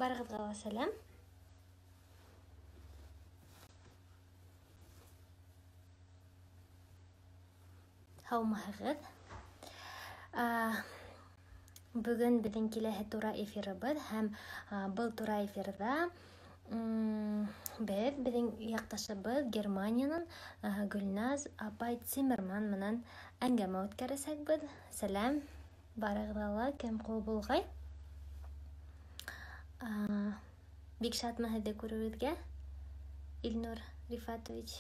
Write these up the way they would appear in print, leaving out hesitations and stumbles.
Барығыҙға ла сәләм. Һаумыһығыҙ. Бөгөн беҙҙең киләһе тура эфирыбыҙ һәм был тура эфирҙа беҙ беҙҙең яҡташыбыҙ Германиянан Гөлназ апай Циммерман менән әңгәмә үткәрәсәкбеҙ. Сәләм барығыҙға ла, кем ҡул болғай. Бик шатмын һеҙҙе күреүебеҙгә, Илнур Рифатович.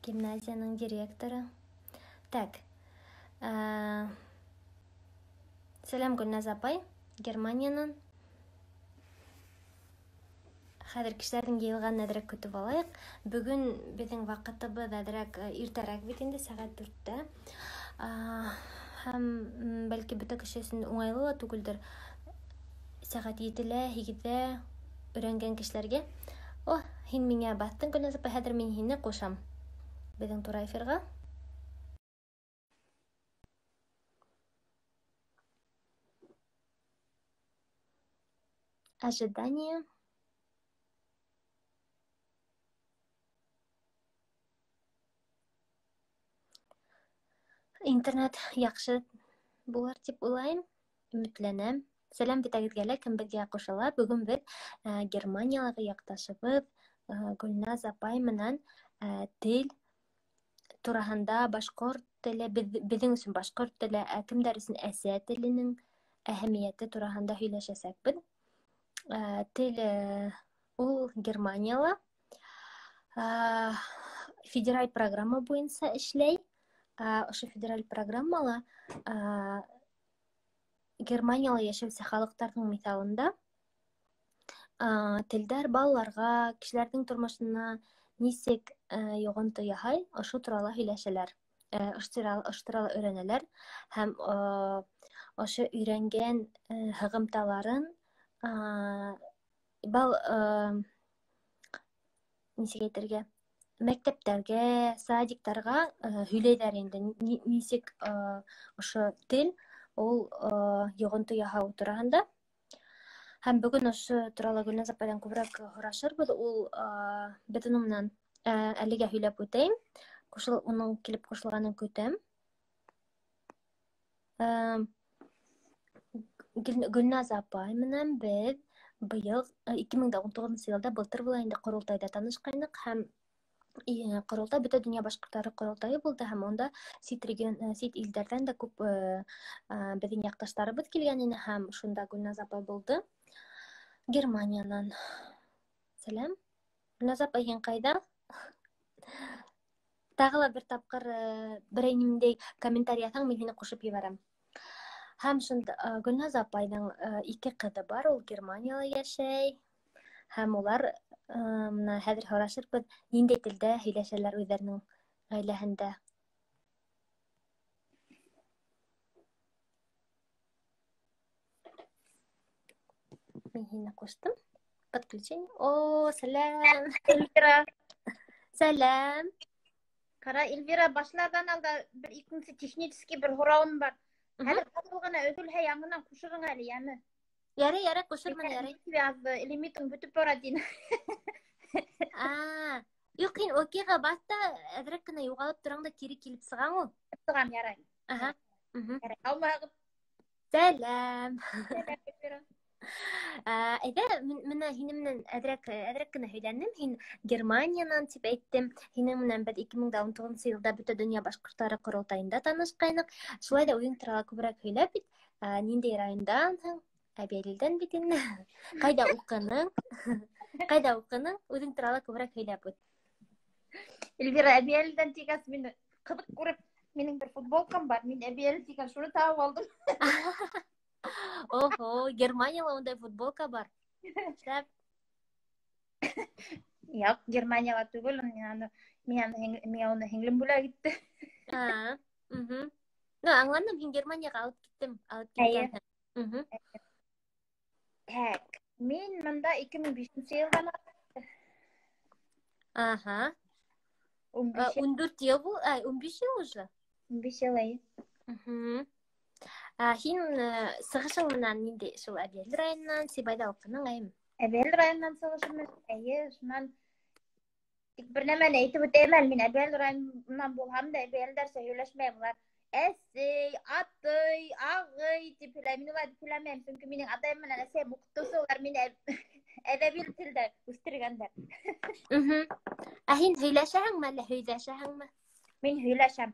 Гимназияның директоры. Так. Сәләм, Гөлназ апай, Германиянан. Хәҙер кешеләрҙең йыйылғанын әҙерәк көтөп алайыҡ. Бөгөн беҙҙең ваҡытыбыҙ әҙерәк иртәрәк бит инде, сәғәт 4-тә. Һәм бәлки бөтә кеше өсөн уңайлы ла түгелдер. Сәғәт 7-лә, 8-ҙә өйрәнгән кешеләргә. О, һин миңә баҫтың, Гөлназ апай, хәҙер мин һине ҡушам беҙҙең тура эфирға. Ожидание. Интернет яҡшы булыр тип уйлайым, өмөтләнәм. Сәләм бөтәгеҙгә лә, кем беҙгә ҡушыла. Бөгөн беҙ Германиялағы яҡташыбыҙ Гөлназ апай менән тел тураһында, башҡорт теле, беҙҙең өсөн башҡорт теле, ә кемдәр өсөн әсә теленең әһәмиәте тураһында һөйләшәсәкбеҙ. Тел ул Германияла федераль программа буйынса эшләй. Ошо федераль программала Германияла йәшәүсе халыҡтарҙың миҫалында телдәр балаларға, кешеләрҙең тормошона нисек йоғонто яһай, ошо турала һөйләшәләр, ошо турала өйрәнәләр һәм ошо өйрәнгән һығымталарын нисек әйтергә, мәктәптәргә, садиктарға һөйләйҙәр инде, нисек ошо тел ул йоғонто яһау тураһында. Һәм бөгөн ошо турала Гөлназ апайҙан күберәк һорашырбыҙ. Ул беҙ уның менән әлегә һөйләп үтәйем. Уның килеп ҡушылғанын көтәм. Гөлназ апай менән беҙ быйыл 2019 йылда, былтыр була инде, ҡоролтайҙа танышҡайныҡ һәм ҡоролтай бөтә донъя башҡорттары ҡоролтайы булды һәм унда сит регион, сит илдәрҙән дә күп беҙҙең яҡташтарыбыҙ килгән ине һәм шунда Гөлназ апай булды. Германиянан. Сәләм. Гөлназ апай, һин ҡайҙа? Тағы ла бер тапҡыр берәй ниндәй комментарий яҙһаң, мин һине ҡушып ебәрәм. Һәм шунда Гөлназ апайҙың ике ҡыҙы бар, ул Германияла йәшәй. Һәм улар бына хәҙер һорашырбыҙ, ниндәй телдә һөйләшәләр үҙҙәренең ғаиләһендә. Мин һине ҡуштым. Подключение. О, сәләм. Эльвира. Сәләм. Ҡара, Эльвира, башларҙан алда бер икенсе технический бер һорауым бар. Хәҙер ҡапыл ғына өҙөлһә, яңынан ҡушырың әле, йәме? Ярай, ярай, ҡушырмын, ярай. Яҙҙы, лимитың бөтөп бара тине. Юҡ, һин окейға баҫ та, әҙерәк кенә юғалып тораң да кире килеп сығаң ул. Сығам, ярай. Аһа. Ярай, һаумыһығыҙ. Сәләм. Сәләм, Эльвира. Әйҙә, менә һинең менән әҙерәк кенә һөйләнем. Һин Германиянан тип әйттем. Һинең менән беҙ 2019 йылда бөтә донъя башҡорттары ҡоролтайында танышҡайныҡ. Шулай ҙа үҙең турала күберәк һөйләп бит. Ниндәй районданһың? Әбйәлилдән бит инде. Ҡайҙа уҡының? Ҡайҙа уҡының? Үҙең турала күберәк һөйләп үт. Эльвира, Әбйәлилдән тигәс, мине ҡыҙыҡ күреп, минең бер футболкам бар. Мин Әбйәлил тигән шуны табып алдым. Охо, Германияла ундай футболка бар. Шәп. Юҡ, Германияла түгел, миңә уны һеңлем бүләк итте. Ну, аңланым, һин Германияға алып киттем, алып Эйе. киткәнһең. Так, мин мында 2005 йылдан Аһа. Ун биш 14 йыл бул, ай, 15 йыл уже? 15 йыл, эйе. Һин сығышың менән ниндәй шул Әбйәлил районынан, Сибайҙа уҡының, әйме? Әбйәлил районынан сығышым менән, эйе, шунан тик бер нәмәне әйтеп үтәйем әле, мин Әбйәлил районынан булһам да әбйәлилдәрсә һөйләшмәйем, улар әсәй, атай, ағый тип һөйләй. Мин улай тип һөйләмәйем, сөнки минең атайым менән әсәйем уҡытыусы, улар мине әҙәби телдә үҫтергәндәр. Ә һин һөйләшәһеңме әллә һөйҙәшәһеңме? Мин һөйләшәм.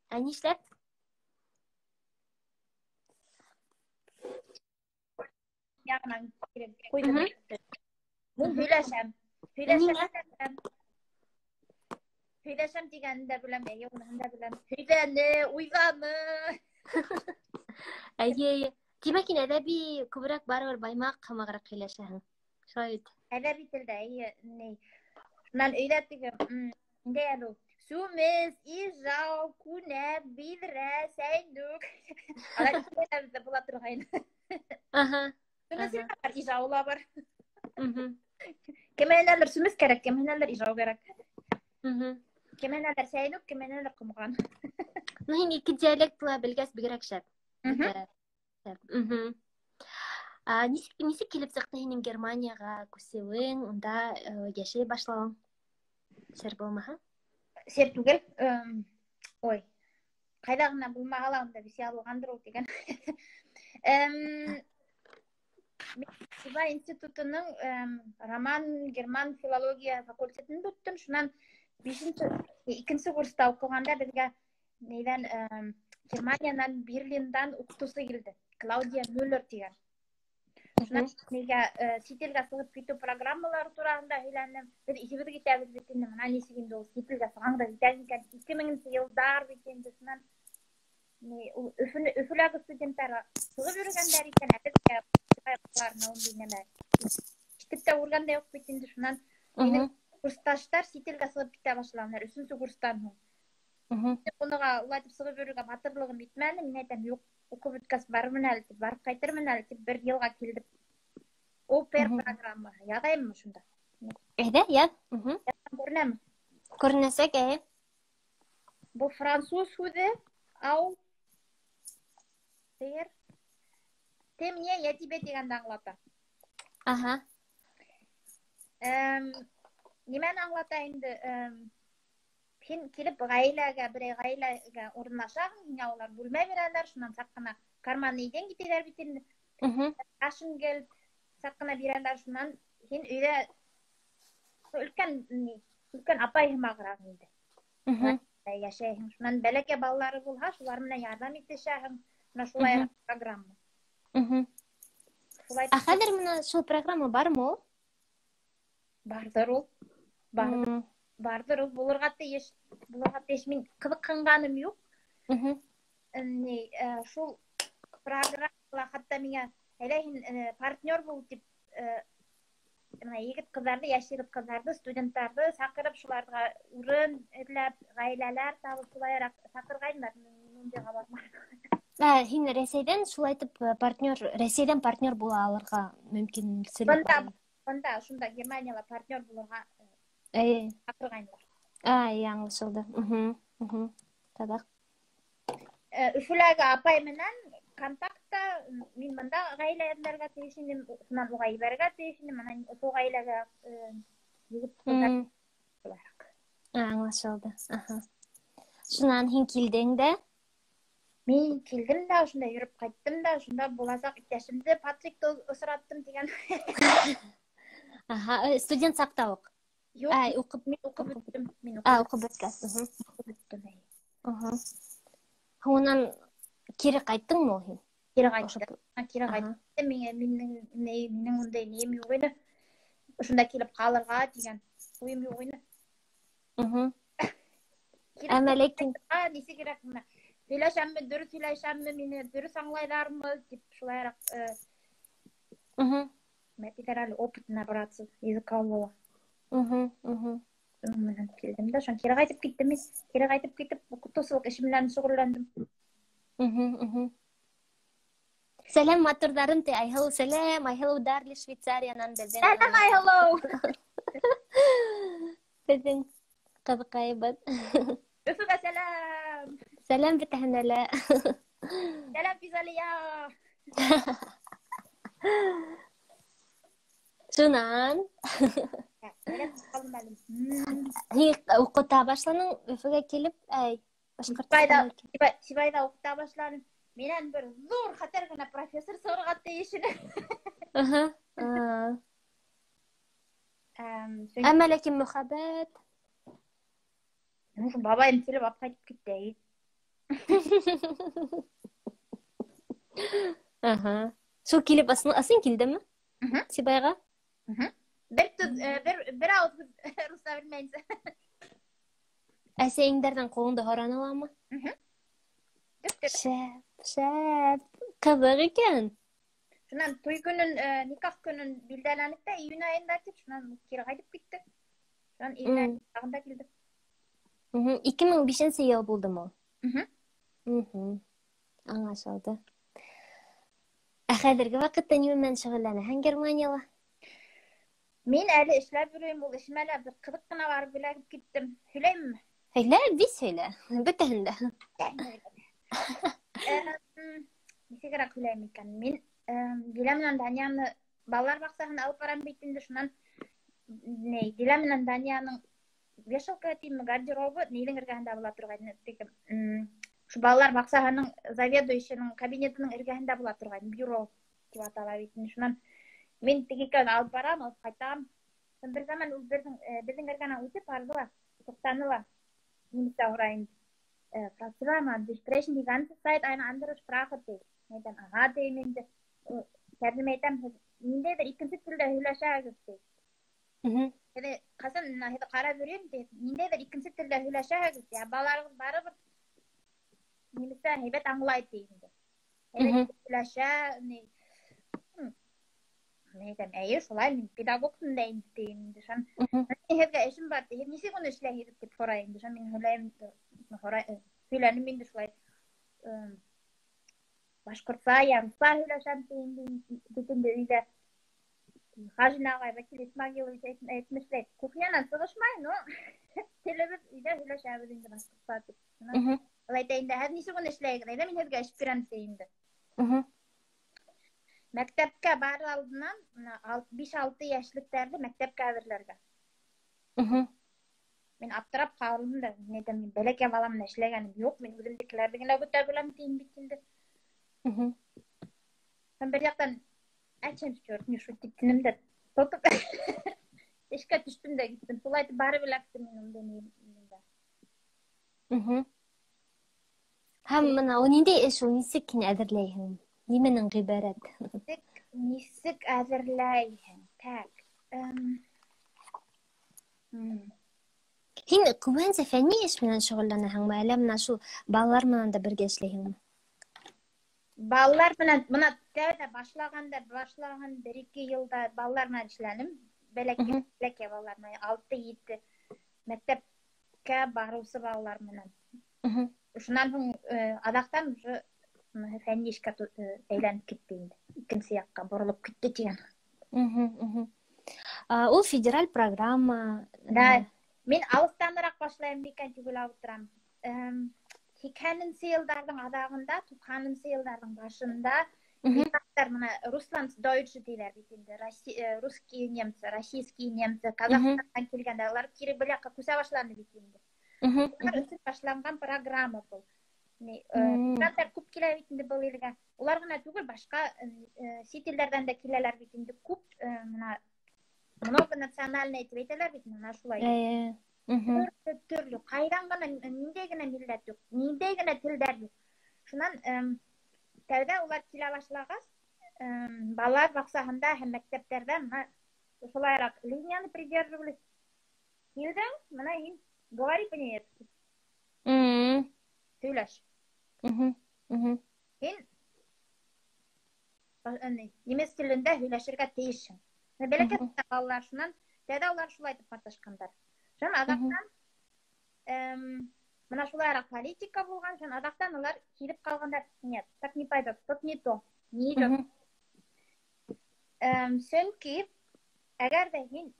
Ә нишләп? Яғынан килеп ҡуйҙым. Мин һөйләшәм. Һөйләшәм. Һөйләшәм тигәнен дә беләм, эйе, уныһын да беләм. Һөйләне, уйҙаны. Эйе, эйе. Тимәк, һин әҙәби күберәк барыбер баймаҡ һымағыраҡ һөйләшәһең. Шулай бит? Әҙәби телдә, эйе, ни. Шунан өйҙә теге, ниндәй әле ул? Сүмес, ижау, күнәк, биҙрә, сәйнүк. Алар икәүҙә була торғайны. Сүмес лә бар, ижау ла бар. Кеменәлер сүмес кәрәк, кеменәлер ижау кәрәк. Кеменәлер сәйнүк, кеменәлер ҡомған. Ну, һин ике диалектла белгәс бигерәк шәп. Нисек килеп сыҡты һинең Германияға күсеүең, унда йәшәй башлауың? Сер булмаһа? Сер түгел. Ой, ҡайҙа ғына булмаһа ла унда бисә булғандыр ул тигән. Сибай институтының роман, герман филология факультетын бөттөм. Шунан икенсе курста уҡығанда беҙгә нейҙән, Германиянан, Берлиндан уҡытыусы килде. Клаудия Мюллер тигән. Шунан нигә сит илгә сығып китеү программалары тураһында һөйләнем. Беҙ икебеҙ китәбеҙ бит инде. Бына нисек инде ул сит илгә сығаң да китәһең икән. Ике меңенсе йылдар бит инде. Шунан ни, ул Өфөләге студенттар сығып йөрөгәндәр икән, ә беҙгә ундай нәмә ишетеп тә күргән дә юҡ бит инде. Шунан минең курсташтар сит илгә сығып китә башланылар, өсөнсө курстан һуң. Уныға улай итеп сығып йөрөргә батырлығым етмәне. Мин әйтәм, юҡ, уҡып бөткәс барырмын әле тип, барып ҡайтырмын әле тип, бер йылға килдем. Au-pair программаһы. Яҙайыммы шунда? Әйҙә, яҙ. Яҙһам күренәме? Күренәсәк, әйе. Был француз һүҙе, ау, пер. Ты мне, я тебе тигәнде аңлата. Нимәне аңлата инде? Һин килеп ғаиләгә, берәй ғаиләгә урынлашаһың, һиңә улар бүлмә бирәләр, шунан саҡ ҡына карман өйҙән китәләр бит инде. Ашынгел саҡ ҡына бирәләр, шунан һин өйҙә өлкән апай һымағыраҡ инде. Йәшәйһең. Шунан бәләкәй балалары булһа, шулар менән ярҙам итешәһең. Бына шулай программа. Шулай Ә хәҙер бына шул программа бармы ул? Барҙыр ул. Барҙыр. Барҙыр ул, булырға тейеш. Булырға тейеш. Мин ҡыҙыҡһынғаным юҡ. Шул программала хатта миңә, әйҙә һин партнер бул тип, бына егет ҡыҙҙарҙы, йәш егет ҡыҙҙарҙы, студенттарҙы саҡырып, шуларға урын эҙләп, ғаиләләр табып, шулайыраҡ саҡырғайнылар. Мин ундайға барманым. Һин Рәсәйҙән шулай итеп партнер, Рәсәйҙән партнер була алырға мөмкинселек Бында, бар. бында, шунда Германияла партнер булырға саҡырғайнылар. Ай, аңлашылды. Таҙаҡ. Өфөләге апай менән контактта, мин бында ғаилә эҙләргә тейеш инем, шунан уға ебәрергә тейеш инем, анан ошо ғаиләгә егет ҡыҙҙар булараҡ. Аңлашылды. Шунан һин килдең дә? Мин килдем дә, ошонда йөрөп ҡайттым да, шунда буласаҡ иптәшемде Патрикты осраттым тигән. Студент саҡта уҡ? Юҡ, Ай, уҡып, мин уҡып бөттөм, мин уҡып А, уҡып бөткәс. Уҡып бөттөм, әйе. Һуңынан кире ҡайттыңмы ул һин? Кире ҡайттым. Ошо Кире ҡайттым. Миңә, минең, ни, минең ундай нием юҡ ине. Ошонда килеп ҡалырға тигән уйым юҡ ине. Кире Әммә ләкин ҡайтырға нисегерәк бына. Һөйләшәмме, дөрөҫ һөйләшәмме, мине дөрөҫ аңлайҙармы тип шулайыраҡ Нимә тиҙәр әле, опыт набраться языкового. Шуның менән килдем дә, шунан кире ҡайтып киттем мин. Кире ҡайтып китеп, уҡытыусылыҡ эше менән шөғөлләндем. Сәләм, матурҙарым, ти Айһылыу, сәләм, Айһылыу Дарли Швейцариянан беҙҙең. Сәләм, Айһылыу! Беҙҙең ҡыҙыҡайыбыҙ. Өфөгә сәләм! Сәләм бөтәһенә лә. Сәләм, Физалия! Шунан. Һин уҡыта башланың, Өфөгә килеп, әй, Башҡортостанға. Сибайҙа уҡыта башланым. Минән бер ҙур хәтәр генә профессор сығырға тейеш ине. Әммә ләкин мөхәббәт. Бабайым килеп алып ҡайтып китте. Ага. Шул килеп ысын килдеме? Сибайға? Бер ауыҙ русса белмәйенсә. Әсәйеңдәрҙән ҡулыңды һораны ламы? Шәп, шәп. Ҡыҙыҡ икән. Шунан туй көнөн, никах көнөн билдәләнек тә июнь айында тип, шунан кире ҡайтып киттек. Шунан июнь айында килдек. 2005 йыл булдымы ул? Аңлашылды. Ә хәҙерге ваҡытта нимә менән шөғөлләнәһең Германияла? Мин әле эшләп йөрөйөм, ул эшемә лә бер ҡыҙыҡ ҡына барып эләгеп киттем. Һөйләйемме? Һөйлә, бис һөйлә. Бөтәһен дә. Нисегерәк һөйләйем икән? Мин Дилә менән Данияны балалар баҡсаһына алып барам бит инде, шунан Дилә менән Данияның вешалка тиме, гардеробы нейҙең эргәһендә була торғайны? Теге, шу балалар баҡсаһының заведующийның кабинетының эргәһендә була торғайны, бюро тип атала бит инде. Шунан мин теге икәүен алып барам, алып ҡайтам. Бер заман ул беҙҙең эргәнән үтеп барҙы ла, туҡтаны ла. Немецсә һорай инде. Frau Zimmermann, Sie sprechen die ganze Zeit eine andere Sprache, ти. Мин әйтәм, ага, тейем инде. Тәржемә итәм, һеҙ ниндәйҙер икенсе телдә һөйләшәһегеҙ, ти. Һеҙ ҡасан, бына, һеҙ ҡарап йөрөйөм, ти. Ниндәйҙер икенсе телдә һөйләшәһегеҙ, ти. Ә балаларығыҙ барыбер немецсә һәйбәт аңлай, ти инде. Һәйбәт һөйләшә, ни. Мин әйтәм, эйе, шулай, мин педагогмын да инде, ти инде. Шунан, мин һеҙгә эшем бар, ти. Һеҙ нисек уны эшләйһегеҙ, тип һорай инде. Шунан мин һөйләйем, һорай, һөйләнем инде шулай. Башҡортса, я русса һөйләшәм, ти инде, бит инде өйҙә. Хажин ағай, Василий Исмагилович әйтмешләй, кухнянан сығышмай, но телебеҙ өйҙә һөйләшәбеҙ инде башҡортса, тип. Ул әйтә инде, һеҙ нисек уны эшләйһегеҙ? Әйҙә, мин һеҙгә эш бирәм, ти инде. Мәктәпкә барыр алдынан, бына, биш-алты йәшлектәрҙе мәктәпкә әҙерләргә. Мин аптырап ҡалдым да, мин әйтәм, мин бәләкәй балам менән эшләгәнем юҡ, мин үҙемдекеләрҙе генә көтә беләм, тием бит инде. Һәм бер яҡтан, ә чем черт не шутит, тинем дә, тотоп эшкә төштөм дә киттем. Шулай итеп барып эләктем мин унда, мин унда. Һәм бына ул ниндәй эш ул, нисек һин әҙерләйһең? Нимәнән ғибәрәт? Нисек әҙерләйһең? Так. Һин күбенсә фәнни эш менән шөғөлләнәһеңме, әллә бына шул балалар менән дә бергә эшләйһеңме? Балалар менән, бына тәүҙә башлағанда, башлаған бер-ике йылда балалар менән эшләнем. Бәләкәй балалар менән, алты-ете мәктәпкә барыусы балалар менән. Шунан һуң аҙаҡтан уже фәнни эшкә әйләнеп китте инде. Икенсе яҡҡа боролоп китте тигән. Ул федераль программа. Да. Мин алыҫтаныраҡ башлайым микән тип уйлап ултырам. Һикһәненсе йылдарҙың аҙағында, туҡһанынсы йылдарҙың башында мигранттар бына Русланд Дойче тиҙәр бит инде. Русские немцы, российские немцы, Ҡаҙағстандан килгәндәр, улар кире был яҡҡа күсә башланы бит инде. Улар өсөн башланған программа был. Мигранттар күп килә бит инде был илгә. Улар ғына түгел, башҡа сит илдәрҙән дә киләләр бит инде. Күп бына многонациональный тип әйтәләр бит, бына шулай. Төрлө, төрлө, ҡайҙан ғына, ниндәй генә милләт юҡ, ниндәй генә телдәр юҡ. Шунан тәүҙә улар килә башлағас, балалар баҡсаһында һәм мәктәптәрҙә бына шулайыраҡ линияны придерживались. Килдең, бына һин говори по-немецки. Һөйләш. Һин немец телендә һөйләшергә тейешһең. Бына бәләкәй балалар шунан тәүҙә улар шулай итеп маташҡандар. Шунан аҙаҡтан бына шулайыраҡ политика булған, шунан аҙаҡтан улар килеп ҡалғандар. Нет, так не пойдет, тут не то, не идет. Сөнки әгәр ҙә һин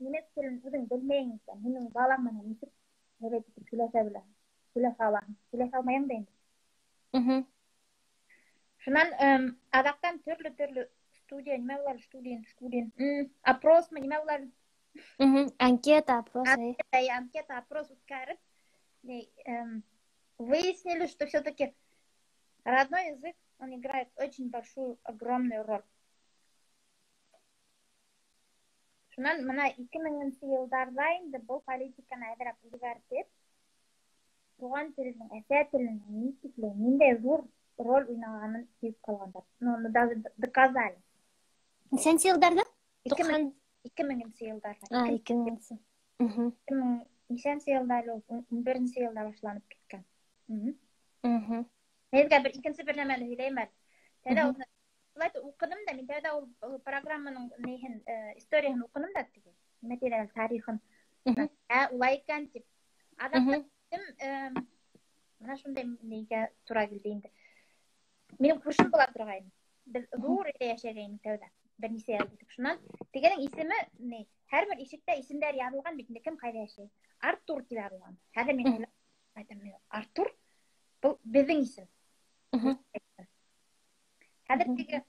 немец телен үҙең белмәйһең икән, һинең балаң менән нисек һәйбәт итеп һөйләшә беләһең? Һөйләшә алаһың, һөйләшә алмайһың да инде. Шунан аҙаҡтан төрлө-төрлө студия, нимә улар, студия, опросмы, нимә улар? Анкета, опрос. Анкета, опрос үткәреп, выяснили, что все-таки родной язык, он играет очень большую, огромную роль. Шунан мына 2000 йылдарҙа инде был политиканы әҙерәк үҙгәртеп, туған телдең, әсә теленең ни тиклем, ниндәй ҙур роль уйнағанын һиҙеп ҡалғандар. Ну, даже доказали. Нисәнсе йылдарҙа? 2000 йылдарҙа. 2000. Нисәнсе йылда әле ул? 11 йылда башланып киткән. Һеҙгә бер икенсе бер нәмәне һөйләйем әле. Тәүҙә уны шулай итеп уҡыным да, мин тәүҙә ул программаның ниһен, историяһын уҡыным да теге. Нимә тиҙәр, тарихын. Улай икән тип. Аҙаҡта мына шундай нигә тура килде инде. Минең күршем була торғайны. Беҙ ҙур өйҙә йәшәгәйнек тәүҙә. Бер нисә йыл итеп. Шунан тегенең исеме ни? Һәр бер ишектә исемдәр яҙылған бит инде, кем ҡайҙа йәшәй. Артур тип яҙылған. Хәҙер мин уйлап әйтәм, мин, Артур был беҙҙең исем. Хәҙер теге,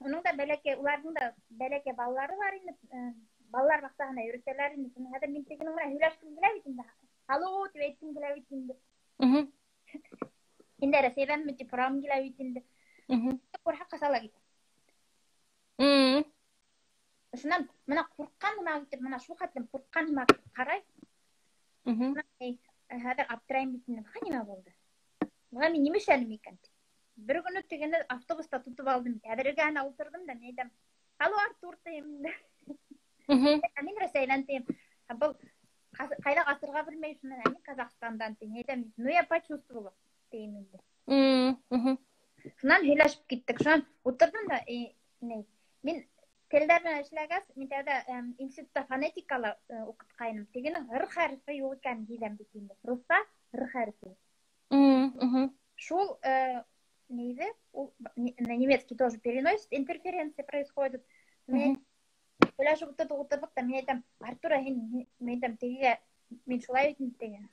уның да бәләкәй, уларҙың да бәләкәй балалары бар инде, балалар баҡсаһына йөрөтәләр инде. Шуны хәҙер мин тегенең менән һөйләшкем килә бит инде. Алло тип әйткем килә бит инде. Инде Рәсәйҙәнме тип һорағым килә бит инде. Ҡурһаҡ ҡасала китә. Шунан мына ҡурҡҡан һымаҡ итеп, мына шул хәтлем ҡурҡҡан һымаҡ итеп ҡарай. Мына, хәҙер аптырайым бит инде. Быға нимә булды? Быға мин нимә эшләнем икән тип. Бер көнө тегене автобуста тотоп алдым. Хәҙер эргәһенә ултырҙым да, мин әйтәм, алло, Артур тием инде. Ә мин Рәсәйҙән тием. Ә был ҡайҙа ҡасырға белмәй, шунан, ә мин Казахстандан тием. Мин әйтәм, ну я почувствовала тием инде. Шунан һөйләшеп киттек. Шунан ултырҙым да, ни, мин телдәр менән эшләгәс, мин тәүҙә институтта фонетикала уҡытҡайным. Тегенең р хәрефе юҡ икәнен һиҙәм бит инде. Русса р хәрефе. Шул нейҙе, ул на немецкий тоже переносит, интерференция происходит. Мин һөйләшеп ултырҙыҡ, ултырҙыҡ та, мин әйтәм, Артур, һин, мин әйтәм, тегегә, мин шулай бит инде теге.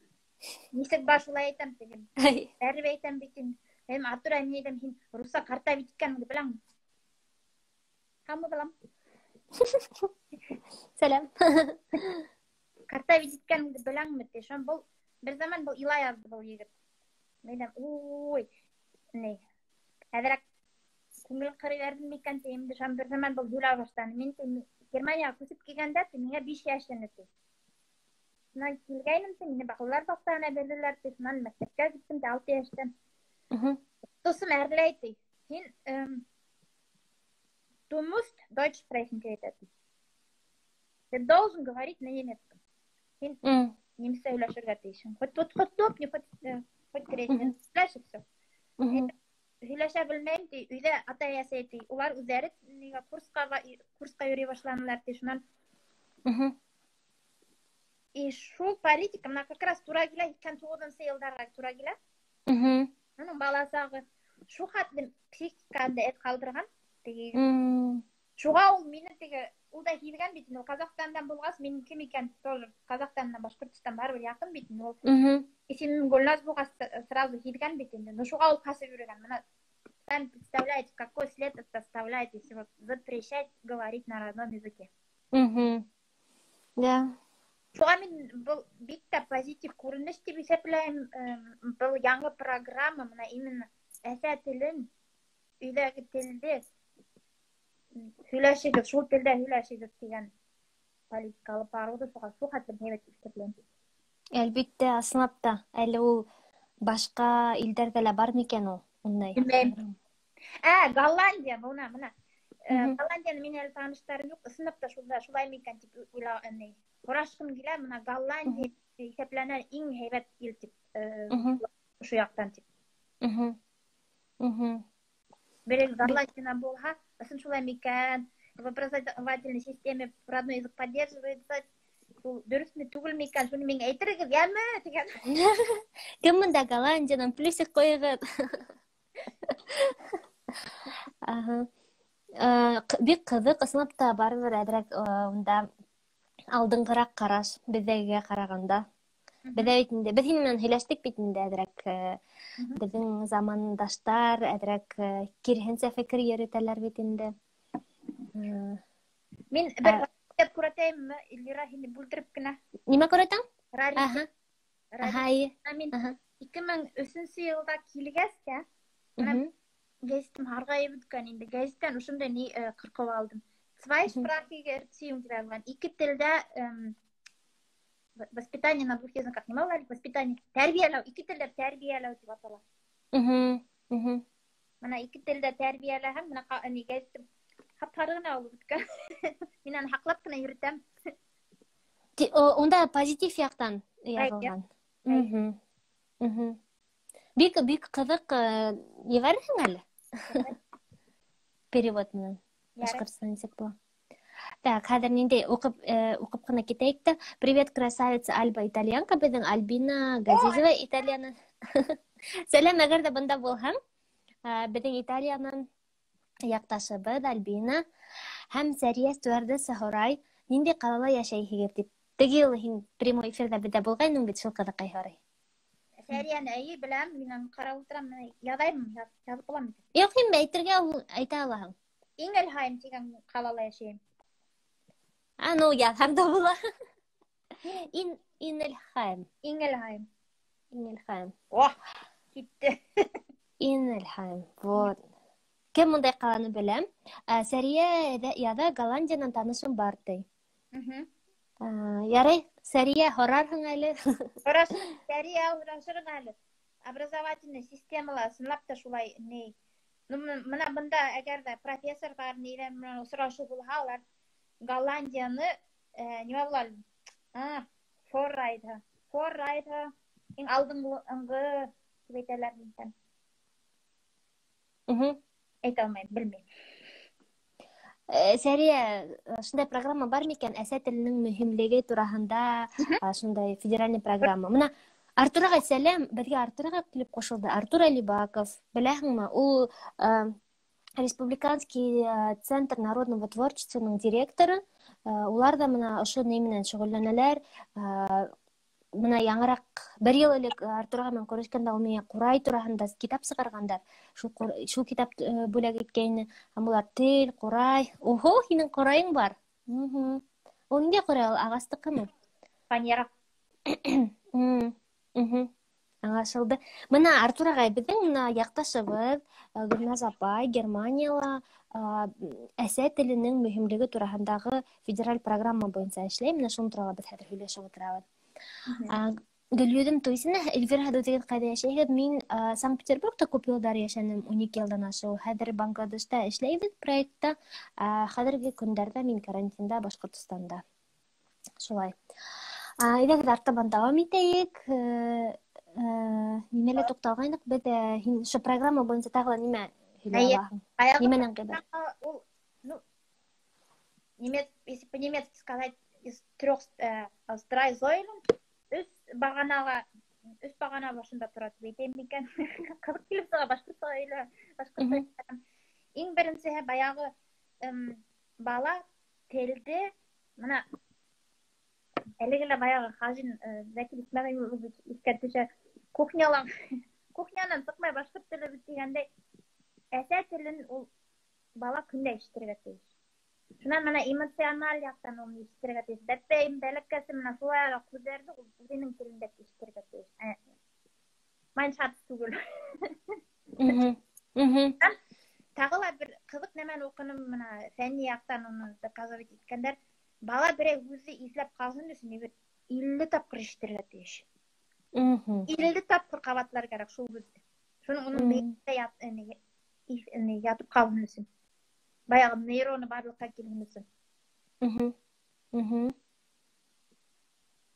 Нисек бар шулай әйтәм теге. Бәребер әйтәм бит инде. Мин Артур, мин әйтәм, һин русса ҡарта бит икәнеңде беләңме? Һаумы, балам? Сәләм. Ҡарта бит икәнеңде беләңме? Ти. Шунан был, бер заман был илай яҙҙы был егет. Мин әйтәм, ой, ни, әҙерәк күңел ҡырый бәрҙем микән тием инде. Шунан бер заман был һөйләй башланы. Мин ти, Германияға күсеп килгәндә ти, миңә 5 йәш ине ти. Шунан килгәйнем ти, мине балалар баҡсаһына бирҙеләр ти. Шунан мәктәпкә киттем ти, 6 йәштән. Тосым әрләй ти. Һин du musst Deutsch sprechen, ти әйтә ти. Ты должен говорить на немецком. Һин немецсә һөйләшергә тейешһең. Хоть тут, хоть тут, не хоть третий. Һөйләшеп всё. Һөйләшә белмәйем ти, өйҙә атай-әсәй ти. Улар үҙҙәре нигә курсҡа йөрөй башланылар ти, шунан. И шул политика мына как раз тура килә, һикһән туғыҙынсы йылдарға тура килә. Уның бала сағы шул хәтлем психикаһында эҙ ҡалдырған теге. Шуға ул мине теге, ул да һиҙгән бит инде, ул Казахстандан булғас, минең кем икән тоже Казахстандан Башҡортостан барыбер яҡын бит инде ул. Исемем Гөлназ булғас, сразу һиҙгән бит инде. Но шуға ул ҡасып йөрөгән. Мына сами представляете, какой след это оставляет, если вот запрещать говорить на родном языке. Да. Шуға мин был бик тә позитив күренеш тип иҫәпләйем. Был яңы программа, мына именно әсә телен, өйҙәге телде һөйләшегеҙ, шул телдә һөйләшегеҙ тигән политика алып барыуҙы шуға шул хәтлем һәйбәт тип иҫәпләйем. Әлбиттә, ысынлап та, әле ул башҡа илдәрҙә лә бар микән ул ундай? Белмәйем. Голландия, бына, бына. Голландияны мин әле таныштарым юҡ, ысынлап та шунда шулай микән тип уйла, ни, һорашҡым килә, бына Голландия иҫәпләнә иң һәйбәт ил тип, ошо яҡтан тип. Берег Голландияна булһа, ысын шулай микән? В образовательной системе родной язык поддерживается, ул дөрөҫмө түгелме икән, шуны миңә әйтерегеҙ, йәме, тигән. Кем бында Голландиянан плюсик ҡуйығыҙ? Аһа. Бик ҡыҙыҡ, ысынлап та барыбер әҙерәк, унда алдынғыраҡ ҡараш беҙҙәгегә ҡарағанда. Беҙҙә бит инде, беҙ һинең менән һөйләштек бит инде әҙерәк. әҙерәк беҙҙең замандаштар әҙерәк киреһенсә фекер йөрөтәләр бит инде. Мин бер раритет күрәтәйемме, Эльвира, һине бүлдереп кенә. Нимә күрәтәң? Раритет. Мин 2003 йылда килгәс тә, гәзитем һарғайып бөткән инде. Гәзиттән ошондай ни ҡырҡып алдым. Zweisprachige Erziehung тип яҙылған. Ике телдә воспитание на двух языках. Нимә ул әле? Воспитание. Тәрбиәләү. Ике телдә тәрбиәләү тип атала. Бына ике телдә тәрбиәләһәң, бына ни гәзитем һап-һары ғына булып бөткән. Мин аны һаҡлап ҡына йөрөтәм. Унда позитив яҡтан яҙылған. Бик, бик ҡыҙыҡ, ебәрерһең әле? Перевод менән. Башҡортса нисек була? Так, хәҙер ниндәй уҡып ҡына китәйек тә. Привет, красавица Альба итальянка, беҙҙең Альбина Газизова итальяны. Сәләм, әгәр ҙә бында булһаң, беҙҙең Италиянан яҡташыбыҙ Альбина һәм Сәриә стюардесса һорай, ниндәй ҡалала йәшәйһегеҙ тип. Теге юлы һин прямой эфирҙа беҙҙә булғайның бит, шул ҡыҙыҡай һорай. Сәрияне эйе беләм, мин аны ҡарап ултырам, мин яҙайым, яҙып булам бит. Юҡ, һин әйтергә әйтә алаһың. Ингельхайм тигән ҡалала йәшәйем. А, ну, яҙһаң да була. Ингельхайм. Ингельхайм. Ингельхайм. О, китте. Ингельхайм. Вот. Кем ундай ҡаланы беләм? Сәрия яҙа Голландиянан танышым бар ти. Ярай, Сәрия, һорарһың әле. Һорашыр, Сәрия, һорашырһың әле. Образовательный системала ысынлап та шулай ни. Ну, мына бында әгәр ҙә профессорҙар ниҙәр менән осрашыу булһа, улар Голландияны, нимә була әле? Форрайда. Форрайда. Иң алдынғы тип әйтәләр микән? Әйтә алмайым, белмәйем. Сәрия, шундай программа бар микән? Әсә теленең мөһимлеге тураһында, шундай федеральный программа. Мына Артур ағай, сәләм, беҙгә Артур ағай килеп ҡушылды. Артур Алибаков, беләһеңме? Ул, Республиканский центр народного творчествоның директоры. Улар ҙа мына ошо ни менән шөғөлләнәләр. Мына яңыраҡ бер йыл элек Артур ағай менән күрешкәндә ул миңә ҡурай тураһында китап сығарғандар. Шул китап бүләк иткәйне. Һәм улар тел, ҡурай. Охо, һинең ҡурайың бар. Ул ниндәй ҡурай ул? Ағастыҡымы? Фанера. Аңлашылды. Мына Артур ағай, беҙҙең мына яҡташыбыҙ, Гөлназ апай Германияла, әсә теленең мөһимлеге тураһындағы федераль программа буйынса эшләй. Мына шуның турала беҙ хәҙер һөйләшеп ултырабыҙ. Гөлйөҙөм Туйсина, Эльвира, һеҙ үҙегеҙ ҡайҙа йәшәйһегеҙ? Мин, Санкт-Петербургта күп йылдар йәшәнем, ун ике йылдан ашыу. Хәҙер Бангладешта эшләйбеҙ проектта. Хәҙерге көндәрҙә мин карантинда Башҡортостанда. Шулай. Әйҙәгеҙ, артабан дауам итәйек. Нимәлә туҡталғайныҡ? Беҙ, һин ошо программа буйынса тағы ла нимә һөйләй Әйе. алаһың? Баяғы Нимәнән ҡәҙәр? программа ул, ну, немец, если по-немецки сказать, из трех, из drei Säulen, өс бағанала, өс бағана башында тора тип әйтәйем микән? Ҡыҙыҡ килеп сыға, башҡортса һөйлә, башҡортса һөйлә. Иң беренсеһе баяғы, бала телде, мына әлеге лә баяғы Хажин, Зәкир Исмәғилович иҫкә төшә, кухнянан сыҡмай башҡорт теле бит тигәндәй, әсә телен ул бала көндә ишетергә тейеш. Шунан мына эмоциональ яҡтан уны ишетергә тейеш. Бәпәйем, бәләкәсем, мына шулай ла һүҙҙәрҙе ул үҙенең телендә ишетергә тейеш. Mein Schatz түгел. Тағы ла бер ҡыҙыҡ нәмәне уҡыным, мына фәнни яҡтан уны доказывать иткәндәр. Бала берәй һүҙҙе иҫләп ҡалһын өсөн бер 50 тапҡыр ишетергә тейеш. 50 тапҡыр ҡабатлар кәрәк шул һүҙҙе. Шуның уның мейендә ятып ҡалһын өсөн. Баяғы нейроны барлыҡҡа килһен өсөн.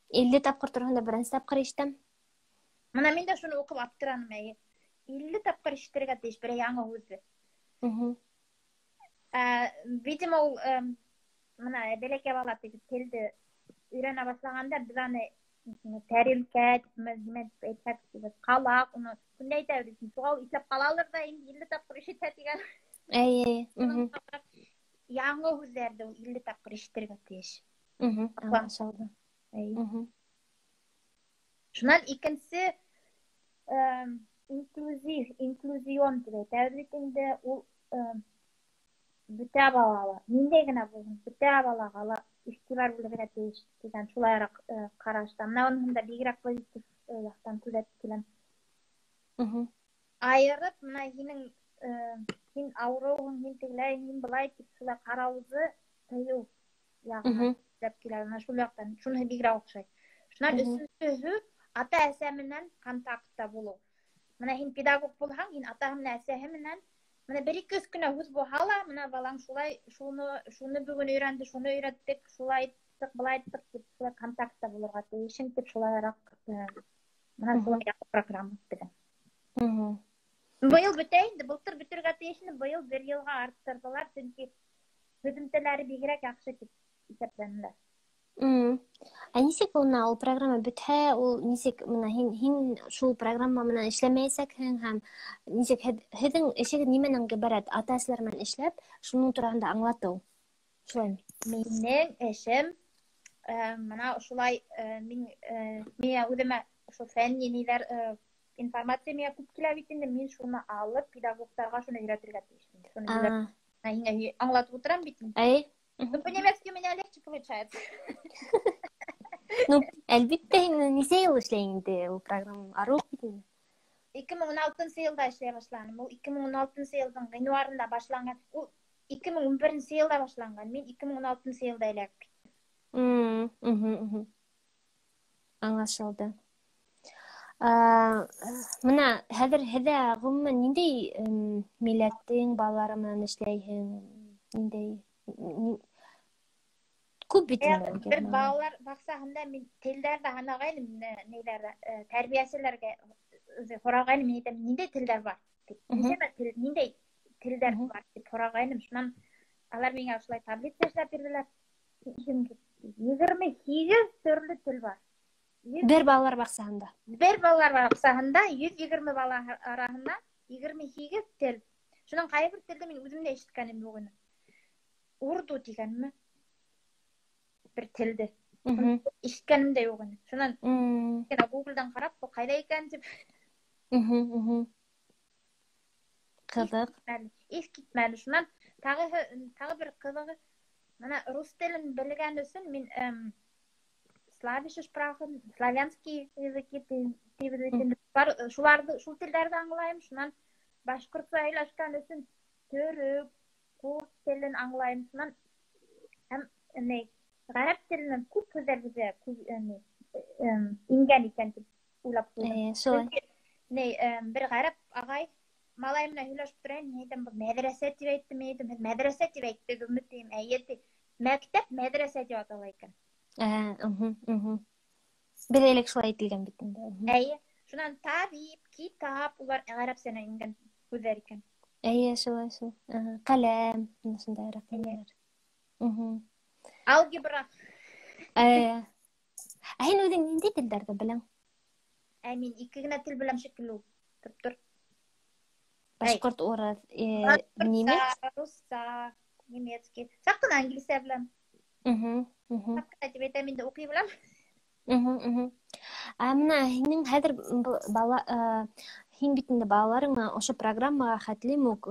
50 тапҡыр торғанда беренсе тапҡыр ишетәм. Мына мин дә шуны уҡып аптыраным, әйе. 50 тапҡыр ишетергә тейеш берәй яңы һүҙҙе. Видимо, ул, мына бәләкәй бала теге телде өйрәнә башлағанда беҙ аны тәрилкә, нимә тип әйтһәк, беҙ ҡалаҡ, уны көндә әйтәбеҙ. Шуға ул иҫләп ҡалалыр ҙа инде 50 тапҡыр ишетә тигән. Әйе, Шуның яңы һүҙҙәрҙе ул 50 тапҡыр ишетергә тейеш. Аңлашылды. Әйе. Шунан икенсе, Инклюзив, инклюзион тип әйтәбеҙ бит инде, ул бөтә балала, ниндәй генә булһын, бөтә балаға ла иғтибар бүлергә тейеш тигән шулайыраҡ ҡарашта. Мына уныһын да бигерәк позитив яҡтан күҙәтеп киләм. Айырып, мына һинең һин ауырыуһың, һин тегеләй, һин былай тип шулай ҡарауҙы тыйыу яғынан күҙәтеп киләм. Мына шул яҡтан шуныһы бигерәк оҡшай. Шунан өсөнсөһө ата-әсә менән контактта булыу. Мына һин педагог булһаң, һин атаһы менән әсәһе менән мына бер-ике өс кенә һүҙ булһа ла, мына балаң шулай, шуны бөгөн өйрәнде, шуны өйрәттек, шулай иттек, былай иттек тип шулай контактта булырға тейешең тип шулайыраҡ мына шулай программа беҙҙең. Быйыл бөтә инде, былтыр бөтөргә тейеш ине, быйыл бер йылға арттырҙылар, сөнки һөҙөмтәләре бигерәк яҡшы тип иҫәпләнеләр. Ә нисек ул, ул программа бөтһә, ул нисек мына һин шул программа менән эшләмәйәсәкһең һәм нисек һеҙҙең эшегеҙ нимәнән ғибәрәт? Ата-әсәләр менән эшләп, шуның тураһында аңлатыу. Шулаймы? Минең эшем мына шулай, мин миңә үҙемә ошо фәнни ниҙәр, информация миңә күп килә бит инде, мин шуны алып педагогтарға шуны өйрәтергә тейешмен. Шуны һиңә аңлатып ултырам бит инде. Әй. Ну, по-немецки у меня легче получается. Ну, әлбиттә, һин нисә йыл эшләйһең инде ул программа? Арыу бит инде. 2016 йылда эшләй башланым. Ул 2016 йылдың ғинуарында башланған. Ул 2011 йылда башланған. Мин 2016 йылда эләгеп киттем. Аңлашылды. Мына хәҙер һеҙҙә ғөмүмән ниндәй милләттең балалары менән эшләйһең? Ниндәй? Күп бит инде. Бер балалар баҡсаһында мин телдәрҙе һанағайным, ниҙәрҙе, тәрбиәселәргә һорағайным, мин әйтәм, ниндәй телдәр бар тип. Нисәмә тел, ниндәй телдәр бар тип һорағайным. Шунан алар миңә ошолай таблица эшләп бирҙеләр. 28 төрлө тел бар. Бер балалар баҡсаһында. Бер балалар баҡсаһында 120 бала араһында 28 тел. Шунан ҡайһы бер телде мин үҙем дә ишеткәнем юҡ ине. Урду тигәнме? Бер телде. Ишеткәнем дә юҡ ине. Шунан генә Google-дан ҡарап, был ҡайҙа икән тип. Ҡыҙыҡ. Иҫ китмәле. Шунан тағы бер ҡыҙығы, мына рус телен белгән өсөн мин слависche Sprachen, славянские языки тибеҙ бит инде. Бар, шуларҙы, шул телдәрҙе аңлайым. Шунан башҡортса һөйләшкән өсөн төрөк, курд телен аңлайым. Шунан һәм ни, ғәрәп теленән күп һүҙҙәр беҙгә ингән икән тип уйлап ҡуйҙым. Шулай. Сөнки бер ғәрәп ағай малай менән һөйләшеп тора, мин әйтәм, был мәҙрәсә тип әйтте, мин әйтәм, һеҙ мәҙрәсә тип әйттегеҙме тием, әйе ти. Мәктәп мәҙрәсә тип атала икән. Беҙ элек шулай әйтелгән бит инде. Әйе. Шунан табип, китап, улар ғәрәпсәнән ингән һүҙҙәр икән. Әйе, шулай шул. Ҡәләм, мына шундайыраҡ нәмәләр. Алгебра. Ә һин үҙең ниндәй телдәрҙе беләң? Ә мин ике генә тел беләм шикелле ул. Тып тор. Башҡорт, урыҫ, Башҡортса, немец? Русса, немецкий. Саҡ ҡына инглизсә беләм. Саҡ ҡына тип әйтәм инде, уҡый беләм. Ә мына һинең хәҙер бала, һин бит инде балаларың менән ошо программаға хәтлем үк,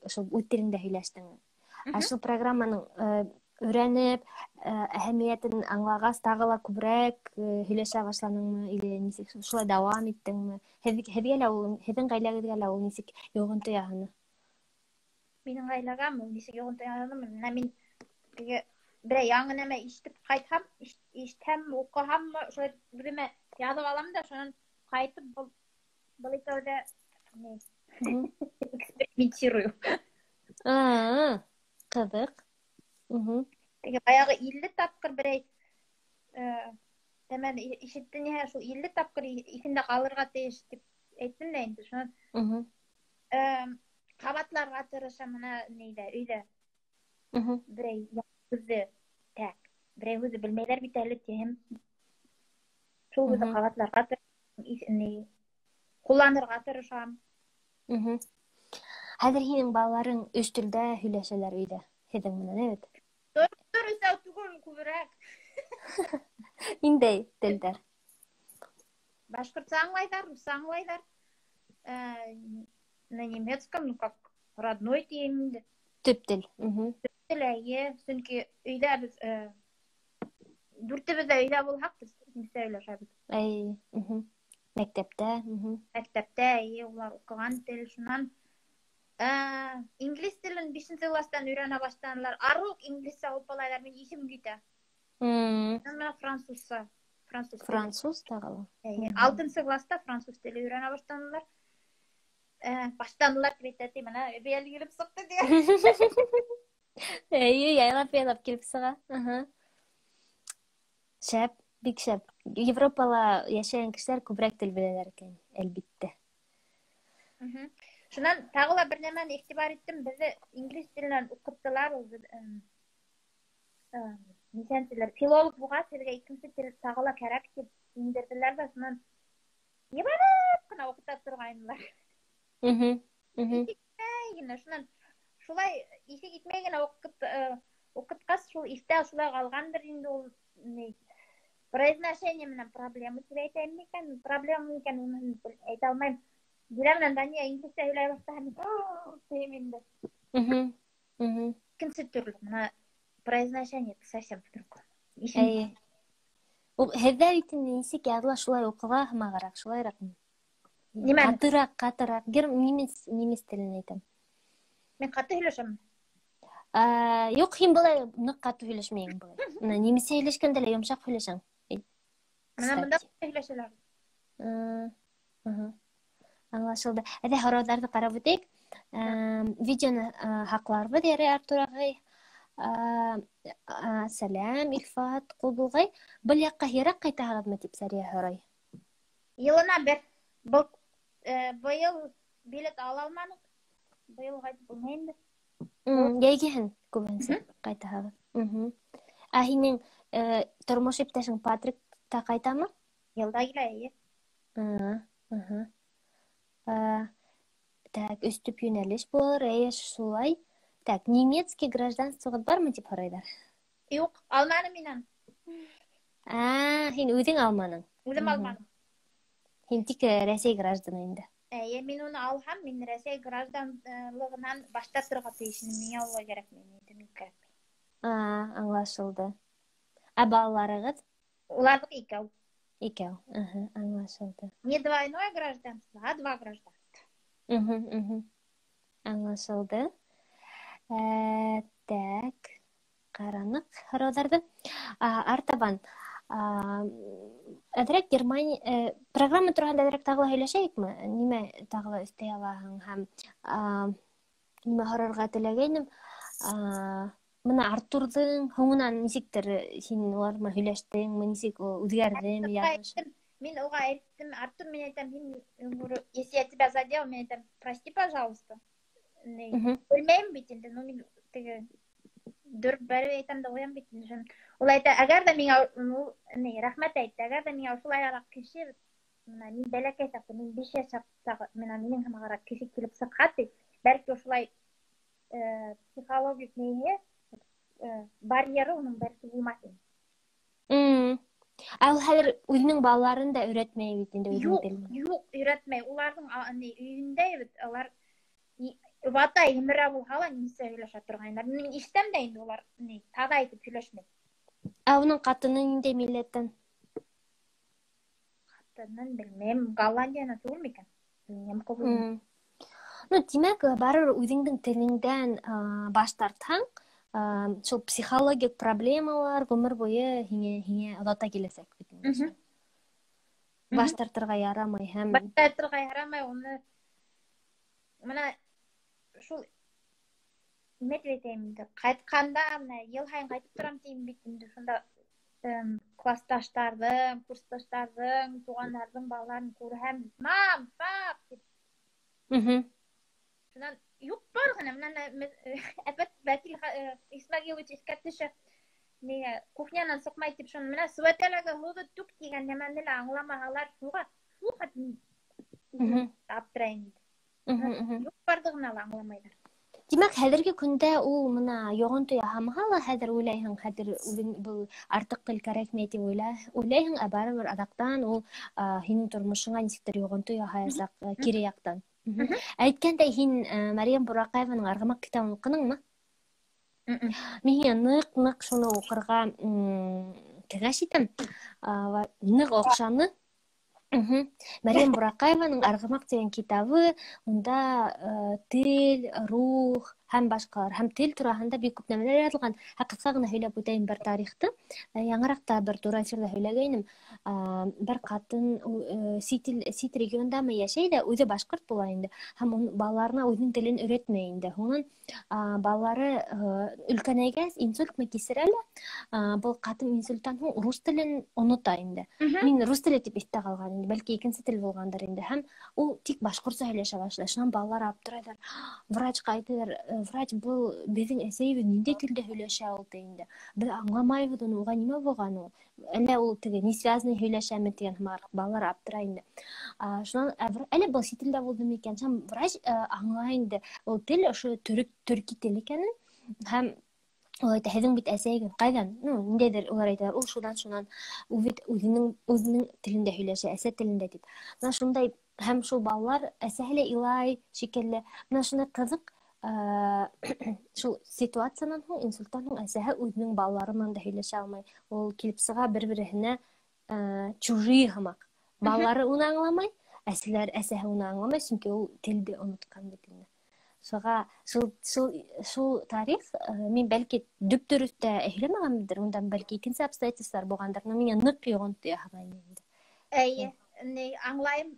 ошо үҙ телеңдә һөйләштең. Ә шул программаның, өйрәнеп, әһәмиәтен аңлағас, тағы ла күберәк, һөйләшә башланыңмы, или нисек шулай дауам иттеңме? Һеҙгә лә ул, һеҙҙең ғаиләгеҙгә лә ул нисек йоғонто яһаны? Минең ғаиләгәме ул нисек йоғонто яһаны? Менә мин теге берәй яңы нәмә ишетеп ҡайтһам, ишетһәм, уҡыһаммы, шулай үҙемә яҙып алам да, шунан ҡайтып был икәүҙә ни, экспериментирую. Ҡыҙыҡ. Теге баяғы 50 тапҡыр берәй, нәмәне ишетте ниһә, шул 50 тапҡыр иҫендә ҡалырға тейеш тип әйттем дә инде. Шунан, ҡабатларға тырышам мына нейҙә, өйҙә. Берәй һүҙҙе, так, берәй һүҙҙе белмәйҙәр бит әле тиһем. Шул һүҙҙе ҡабатларға тырышам, ни, ҡулланырға тырышам. Хәҙер һинең балаларың өс телдә һөйләшәләр өйҙә, һеҙҙең менән, әйбәт? Тор, өсәү түгел, күберәк. Ниндәй телдәр? Башҡортса аңлайҙар, русса аңлайҙар. На немецком, ну как родной тием инде. Төп тел. Төп тел, эйе, сөнки өйҙә беҙ дүртебеҙ ҙә өйҙә булһаҡ, беҙ немецсә һөйләшәбеҙ. Эйе. Мәктәптә. Мәктәптә, эйе, улар уҡыған тел. Шунан инглиз телен 5-нсе класстан өйрәнә башланылар. Арыу уҡ инглизсә һупалайҙар, мин иҫем китә. Бына французса. Француз теле. Француз тағы ла. Эйе, 6-нсы класста француз теле өйрәнә башланылар. Башланылар тип әйтә, бына әбейәл килеп сыҡты тигән. Эйе, яйлап-яйлап килеп сыға. Шәп, бик шәп. Европала йәшәгән кешеләр күберәк тел беләләр икән, әлбиттә. Шунан тағы ла бер нәмәне иғтибар иттем. Беҙҙе инглиз теленән уҡыттылар ул, нисәнселәр. Филолог булғас, һеҙгә икенсе тел тағы ла кәрәк тип индерҙеләр ҙә, шунан ебәреп ҡына уҡыта торғайнылар. Иҫе китмәй генә, шунан шулай иҫе китмәй генә уҡытҡас, шул иҫтә шулай ҡалғандыр инде ул, ни, произношение менән проблема тип әйтәйем микән, проблема микән, уны әйтә алмайым. Дилә менән Дания инглизсә һөйләй башлаһа, мин, о, тием инде. Икенсе төрлө, бына произношение совсем по-другому. Эйе. Ул һеҙҙә бит инде нисек яҙыла, шулай уҡыла һымағыраҡ, шулайыраҡмы? Нимәне? Ҡатыраҡ, ҡатыраҡ. Немец телен әйтәм. Мин ҡаты һөйләшәм. Юҡ, һин былай ныҡ ҡаты һөйләшмәйһең былай. Бына немецсә һөйләшкәндә лә йомшаҡ һөйләшәң. Бына бында Кстати. һөйләшәләр. Аңлашылды. Әйҙә, һорауҙарҙы ҡарап үтәйек. Видеоны һаҡларбыҙ, ярай, Артур ағай. Сәләм, Илфат, ҡул булғай. Был яҡҡа йыраҡ ҡайтаһығыҙмы тип Сәрия һорай. Йылына бер. Был быйыл билет ала алманыҡ. Быйыл ҡайтып булмай инде. Йәйгеһен күбеһенсә ҡайтаһығыҙ. Ә һинең тормош иптәшең Патрик та ҡайтамы? Йылда килә, эйе. Так, өс төп йүнәлеш булыр, эйе, шулай. Так, немецкий гражданствоғыҙ бармы тип һорайҙар? Юҡ, алманым мин аны. Һин үҙең алманың? Үҙем алманым. Һин тик Рәсәй гражданы инде. Эйе, мин уны алһам, мин Рәсәй гражданлығынан баш тартырға тейеш инем. Миңә улай кәрәкмәй, мин әйтәм, юҡ, кәрәкмәй. Аңлашылды. Ә балаларығыҙ? Уларҙыҡ икәү. Икәү, аңлашылды. Не двойное гражданство, а два гражданства. Аңлашылды. Так, ҡараныҡ һорауҙарҙы. Артабан, әҙерәк Германия программа тураһында әҙерәк тағы ла һөйләшәйекме? Нимә тағы ла өҫтәй алаһың һәм, нимә һорарға теләгәйнем? Бына Артурҙың һуңынан нисектер һин улар менән һөйләштеңме, нисек ул үҙгәрҙеме, Артурға яҙмыш? әйттем, мин уға әйттем, Артур, мин әйтәм, һин, говорю, если я тебя задел, мин әйтәм, прости, пожалуйста. Не, белмәйем бит инде, ну, мин теге дөрөҫ бәреп әйтәм дә ҡуям бит инде. Ул әйтә, әгәр ҙә миңә, ну, не, рәхмәт әйтте, әгәр ҙә миңә ошолайыраҡ кеше, бына мин бәләкәй саҡта, мин 5 йәш саҡта, бына минең һымағыраҡ кеше килеп сыҡһа, ти, бәлки ошолай психологик нейе барьеры уның бәлки булмаҫ ине. Ә ул хәҙер үҙенең балаларын да өйрәтмәй бит инде үҙенең Юҡ, телен. юҡ, өйрәтмәй. Уларҙың, не, өйөндә бит улар вата емерә булһа ла немецсә һөйләшә торғайнылар. Мин ишетәм дә инде улар, не, таҙа итеп һөйләшмәй. Ә уның ҡатыны ниндәй милләттән? Ҡатынын белмәйем, Голландиянан түгел микән? Немка булмы? Ну, тимәк, барыбер үҙеңдең телеңдән, баш тартһаң, шул психологик проблемалар ғүмер буйы һиңә оҙата киләсәк бит инде. Баш тартырға ярамай һәм Баш тартырға ярамай, уны бына шул нимә тип әйтәйем инде, ҡайтҡанда бына йыл һайын ҡайтып торам тием бит инде, шунда, классташтарҙың, курсташтарҙың, туғандарҙың балаларын күрһәм, мам, пап тип. Шунан юҡ бар ғына, бына әпәт Вәкил Исмәғилович иҫкә төшә. Нигә кухнянан сыҡмай тип шуны менә сүәтәләге һыуҙы түк тигән нәмәне лә аңламаһалар, шуға аптырайым инде. Юҡ барлығына ла аңламайҙар. Тимәк, хәҙерге көндә ул мына йоғонто яһамаһа ла, хәҙер уйлайһың, хәҙер үҙең был артыҡ тел кәрәкмәй тип уйлайһың, ә барыбер аҙаҡтан ул һинең тормошоңа нисектер йоғонто яһаясаҡ кире яҡтан. Әйткәндәй, һин Мәриәм Бураҡаеваның Арғымаҡ китабын уҡыныңмы? Мин һиңә ныҡ-ныҡ шуны уҡырға кәңәш итәм. Ныҡ оҡшаны. Мәриәм Бураҡаеваның Арғымаҡ тигән китабы, унда тел, рух һәм башҡалар, һәм тел тураһында бик күп нәмәләр яҙылған. Ә ҡыҫҡа ғына һөйләп үтәйем бер тарихты. Яңыраҡ та бер тура эфирҙа һөйләгәйнем. Бер ҡатын сит региондамы йәшәй ҙә, үҙе башҡорт була инде. Һәм балаларына үҙенең телен өйрәтмәй инде. Һуңынан балалары өлкәнәйгәс инсультмы кисерә лә, был ҡатын инсульттан һуң рус телен онота инде. Мин рус теле тип иҫтә ҡалған инде, бәлки икенсе тел булғандыр инде. Һәм ул тик башҡортса һөйләшә башлай. Шунан балалар аптырайҙар. Врачҡа әйтәләр, врач, был беҙҙең әсәйебеҙ ниндәй телдә һөйләшә ул ти инде. Беҙ аңламайбыҙ уны, уға нимә булған ул? Әллә ул теге не связанный һөйләшәме тигән һымаҡ балалар аптырай инде. Шунан, әле был сит илдә булды микән? Шунан врач аңлай инде. Ул тел ошо төрки тел икәнен. Һәм ул әйтә, һеҙҙең бит әсәйегеҙ ҡайҙан? Ну, ниндәйҙер улар әйтәләр, ул шунан, шунан, ул бит үҙенең телендә һөйләшә, әсә телендә тип. Бына шундай, һәм шул балалар әсәһе лә илай шикелле. Бына шундай ҡыҙыҡ, шул ситуациянан һуң, инсульттан һуң әсәһе үҙенең балалары менән дә һөйләшә алмай. Ул килеп сыға бер-береһенә, чужие һымаҡ. Балалары уны аңламай, әсәһе уны аңламай, сөнки ул телде онотҡан бит инде. Шуға шул тарих, мин бәлки дөп-дөрөҫ тә һөйләмәгәнмендер, унда бәлки икенсе обстоятельстволар булғандыр, но миңә ныҡ йоғонто яһаған инде. Эйе, ни аңлайым,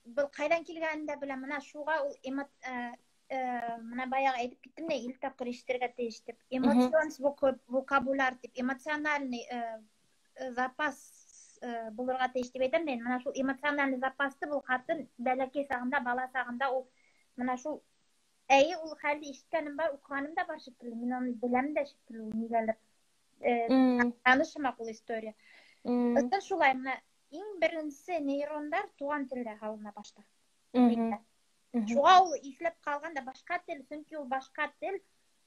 был ҡайҙан килгәнен дә беләм. Мына шуға ул мына баяғы әйтеп киттем дә, ил тапҡыр ишетергә тейеш тип. Эмоцион вокабуляр тип, эмоциональный запас булырға тейеш тип әйтәм мин. Мына шул эмоциональный запасты был ҡатын бәләкәй сағында, бала сағында ул мына шул, әйе, ул хәлде ишеткәнем бар, уҡығаным да бар шикелле. Мин уны беләм дә шикелле, ул нигәлер. Танышымаҡ ул история. Ысын шулай, мына иң беренсе нейрондар туған телдә һалына башта. Бит. Шуға ул иҫләп ҡалған да башҡа тел, сөнки ул башҡа тел,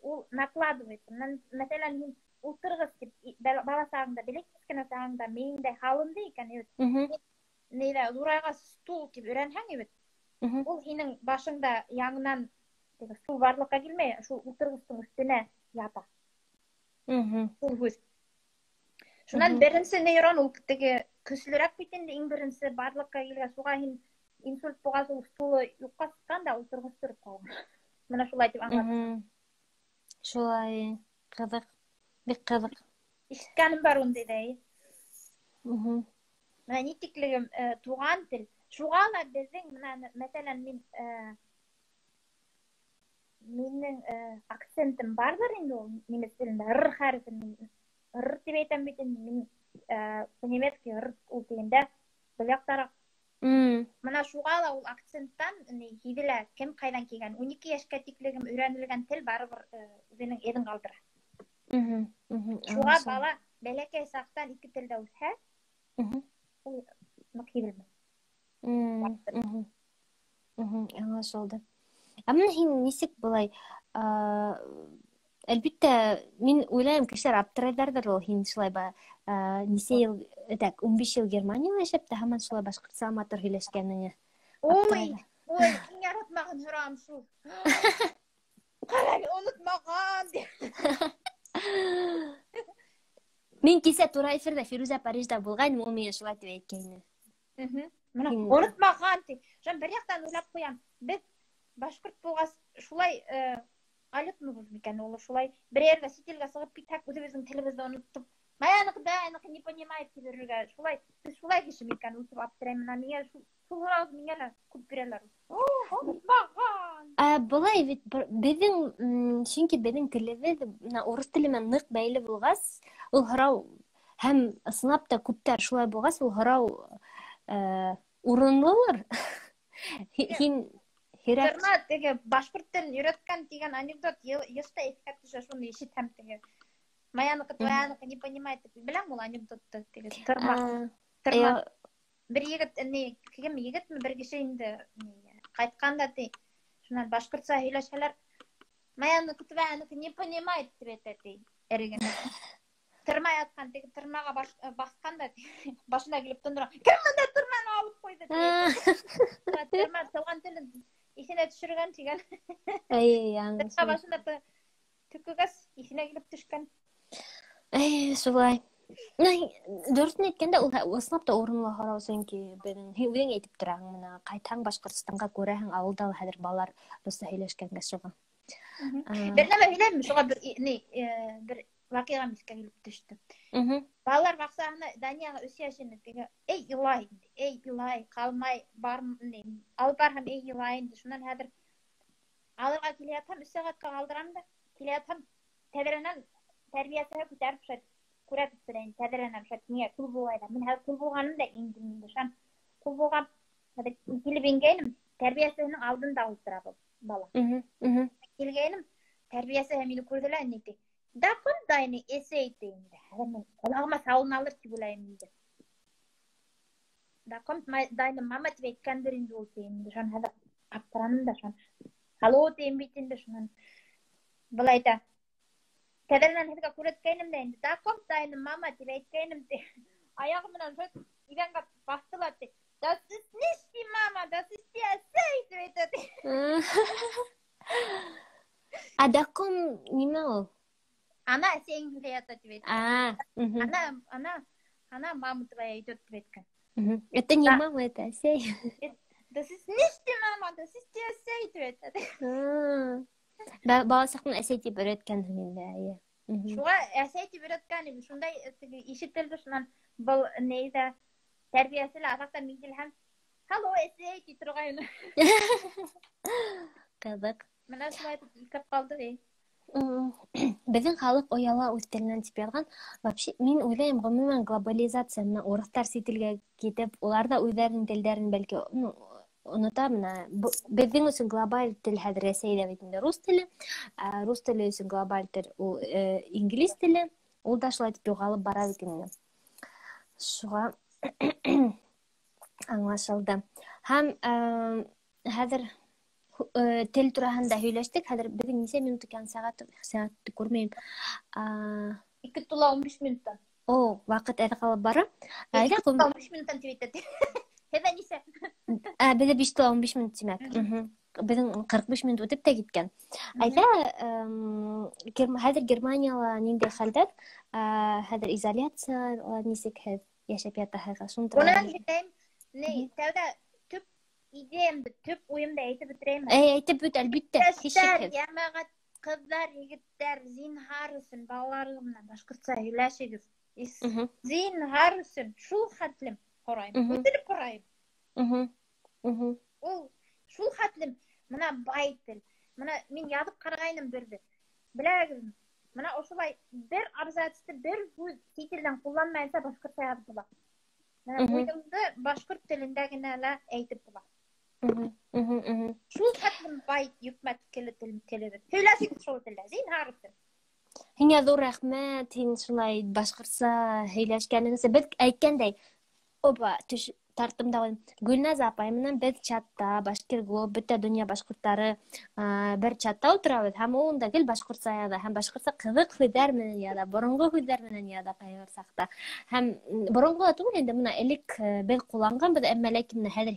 ул накладывается. Мына, мәҫәлән, мин ултырғыс тип, бала сағында, белек кескенә сағында мейеңдә һалынды икән, бит. Нейҙә, ҙурайға стул тип өйрәнһәң, бит. Ул һинең башыңда яңынан теге стул барлыҡҡа килмәй, шул ултырғыстың өҫтөнә ята. Шул һүҙ. Шунан беренсе нейрон ул теге көслөрәк бит инде, иң беренсе барлыҡҡа килгән, шуға һин инсульт булғас ул стулы юҡҡа сыҡҡан да ултырғыс тороп ҡалған. Мына шулай тип аңлатам. Шулай, ҡыҙыҡ, бик ҡыҙыҡ. Ишеткәнем бар ундай ҙа, әй. Мына ни тиклем туған тел. Шуға ла беҙҙең, мына, мәҫәлән, минең акцентым барҙыр инде ул немец телендә, р хәрефен мин р тип әйтәм бит инде, мин по-немецки р ул тигәндә был яҡтараҡ. Мына шуға ла ул акценттан ни һиҙелә, кем ҡайҙан килгән. Ун ике йәшкә тиклем өйрәнелгән тел барыбер үҙенең эҙен ҡалдыра. Шуға Аңлашыла. бала бәләкәй саҡтан ике телдә үҫһә, ул ныҡ һиҙелмәй. Аңлашылды. Ә мына һин нисек былай, әлбиттә, мин уйлайым, кешеләр аптырайҙарҙыр ул, һин шулай нисә йыл, так, ун биш йыл Германияла йәшәп тә һаман шулай башҡортса матур һөйләшкәнеңә. Ой, Аптырайҙар. ой, иң яратмаған һорауым шул. Ҡарай, онотмаған тип. Мин кисә тура эфирҙа Фирүзә Парижда булғайным, ул миңә шулай тип әйткәйне. Мына Һин онотмаған тип. Шунан бер яҡтан уйлап ҡуям. Беҙ башҡорт булғас шулай алытмыбыҙ микән ул шулай бер ергә сит илгә сығып китһәк, үҙебеҙҙең телебеҙҙе онотоп, Маяныҡы да, аяныҡы не понимает тип йөрөргә. Шулай, беҙ шулай кеше микән ул тип аптырайым. Мына миңә шул һорауҙы миңә лә күп бирәләр. О, онотмаған. Ә, былай бит, беҙҙең, сөнки беҙҙең телебеҙ, мына урыҫ теле менән ныҡ бәйле булғас, ул һорау һәм ысынлап та күптәр шулай булғас, ул һорау урынлылыр. Һин һирәк Тырма теге башҡорт телен өйрәткән тигән анекдот йыш та иҫкә төшә, шуны ишетһәм теге. Маяныҡы, тваяныҡы не понимает тип. Беләм ул анекдотты теге тырма. Тырма. Бер егет, не, кем егетме, бер кеше инде, не, ҡайтҡан да ти. Шунан башҡортса һөйләшәләр. Мояныкы твояныкы не понимает тип әйтә ти эрегенә. Тырма ятҡан, теге тырмаға баҫҡан да башына килеп тондора. Кем бында тырманы алып ҡуйҙы? Тырма тыуған телен иҫенә төшөргән тигән. Эйе, аңлашылды. Тырма башына төкөгәс иҫенә килеп төшкән. Эйе, шулай. Дөрөҫөн әйткәндә, ул ысынлап та урынлы һорау, сөнки беҙҙең һин үҙең әйтеп тораһың, бына ҡайтһаң Башҡортостанға күрәһең, ауылда ла хәҙер балалар русса һөйләшкәнгә шуға. Бер нәмә һөйләйем, шуға бер бер ваҡиға иҫкә килеп төштө. Балалар баҡсаһына Данияға 3 йәш ине, теге, эй, илай инде, эй, илай, ҡалмай, бар, ни, алып барһам, эй, илай инде. Шунан хәҙер алырға килә ятһам, 3 сәғәткә ҡалдырам да, килә ятһам, тәҙрәнән тәрбиәсеһе күтәреп шулай күрәтеп тора инде, тәҙрәнән шулай миңә ҡул болғай ҙа. Мин хәҙер ҡул болғаным да индем инде, шунан ҡул болғап, хәҙер килеп ингәйнем, тәрбиәсеһенең алдында ултыра был бала. Килгәйнем, тәрбиәсеһе мине күрҙе лә, ни ти? Да ҡындай ни, әсәй ти инде. Хәҙер мин ҡолағыма салыналыр тип уйлайым инде. Да ҡындай мама тип әйткәндер инде ул ти инде. Шунан хәҙер аптыраным да шунан. Алло тием бит инде шунан. Былай әйтә. Тәҙрәнән һеҙгә күрһәткәйнем дә инде. Да ҡындай мама тип әйткәйнем ти. Аяғы менән шулай иҙәнгә баҫты ла ти. Das ist nicht die Mama, das ist die әсәй тип әйтә ти. А да ком нимә ул? Ана әсәйең килә ята тип әйтә. Ана мама твоя идет тип әйткән. Это не мама, это әсәй. Das ist nicht die Mama, das ist die әсәй тип әйтә. Бала саҡтан әсәй тип өйрәткәнһең инде, эйе. Шуға әсәй тип өйрәткән инде. Шундай теге ишетелде, шунан был нейҙә тәрбиәсе лә аҙаҡтан мин килһәм, Алло, әсәй ти торғайны. Ҡыҙыҡ. Бына шулай итеп иҫләп ҡалды, эй. Беҙҙең халыҡ ояла үҙ теленән тип яҙған. Вообще, мин уйлайым, ғөмүмән глобализация менән урыҫтар сит илгә китеп, улар да үҙҙәренең телдәрен бәлки, онота. Бына беҙҙең өсөн глобаль тел хәҙер Рәсәйҙә бит инде рус теле. Рус теле өсөн глобаль тел ул инглиз теле. Ул да шулай итеп юғалып бара бит инде. Шуға аңлашылды. Һәм хәҙер тел тураһында һөйләштек. Хәҙер беҙҙең нисә минут икән, сәғәтте күрмәйем. Ике тула ун биш минуттан. О, ваҡыт әҙ ҡалып бара. Ике Әйҙә, тула ун биш минуттан тип әйтә. Һеҙҙә нисә? Беҙҙә биш тула ун биш минут тимәк. Беҙҙең ҡырҡ биш минут үтеп тә киткән. Әйҙә, хәҙер Германияла ниндәй хәлдәр? Хәҙер изоляция, нисек һеҙ йәшәп ятаһығыҙ? Шуны Унан турала. һөйләйем. Ни, тәүҙә төп идеямды, төп уйымды әйтеп бөтөрәйем. Әй, әйтеп бөт, әлбиттә, Йәштәр, һис шикһеҙ. йәмәғәт, ҡыҙҙар, егеттәр, зинһар өсөн балаларығыҙ менән башҡортса һөйләшегеҙ. Зинһар өсөн шул хәтлем һорайым. Үтенеп һорайым. Ул шул хәтлем бына бай тел. Бына мин яҙып ҡарағайным берҙе. Беләгеҙме? Бына ошолай бер абзацты бер һүҙ сит телдән ҡулланмайынса башҡортса яҙып була. Бына уйыңды башҡорт телендә генә лә әйтеп була. Шул хәтлем бай йөкмәт телебеҙ. Һөйләшегеҙ шул телдә, зинһар өсөн. Һиңә ҙур рәхмәт, һин шулай башҡортса һөйләшкәнең өсөн. Беҙ әйткәндәй, опа, төш тарттым да ҡуйҙым. Гөлназ апай менән беҙ чатта, Башкир Глоб, бөтә донъя башҡорттары, бер чатта ултырабыҙ. Һәм ул унда гел башҡортса яҙа, һәм башҡортса ҡыҙыҡ һүҙҙәр менән яҙа, боронғо һүҙҙәр менән яҙа ҡайһы бер саҡта. Һәм боронғо ла түгел инде, бына элек беҙ ҡулланғанбыҙ, әммә ләкин бына хәҙер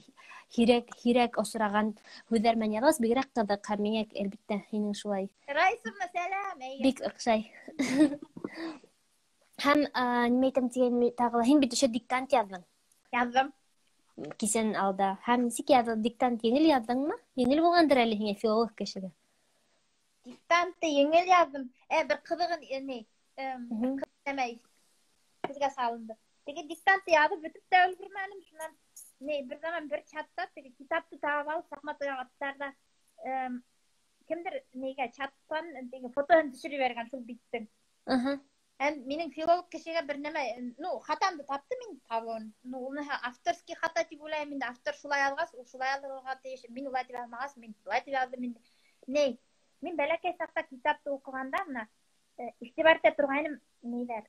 һирәк осраған һүҙҙәр менән яҙғас, бигерәк ҡыҙыҡ. Һәм миңә, әлбиттә, һинең шулай. Раисовна, сәләм, әйе. Бик оҡшай. Һәм, нимә әйтәм тигән, тағы ла, һин бит ошо диктант яҙҙың. Яҙҙым. Кисен алда. Һәм нисек яҙҙың? Диктант еңел яҙҙыңмы? Еңел булғандыр әле һиңә филолог кешегә. Диктантты еңел яҙҙым. Бер ҡыҙығын, ни, бер ҡыҙ нәмә күҙгә салынды. Теге диктантты яҙып бөтөп тә өлгөрмәнем. Шунан ни, бер заман бер чатта теге китапты табып алып, саҡма тояҡ аттарҙа, кемдер нигә чаттан теге фотоһын төшөрөп ебәргән шул биттең. Һәм минең филолог кешегә бер нәмә, ну, хатамды таптым мин табыуын. Ну, уны авторский хата тип уйлайым инде. Автор шулай яҙғас, ул шулай яҙырға тейеш. Мин улай тип яҙмағас, мин шулай тип яҙҙым инде. Ней, мин бәләкәй саҡта китапты уҡығанда бына, иғтибар итә торғайным, нейҙәр,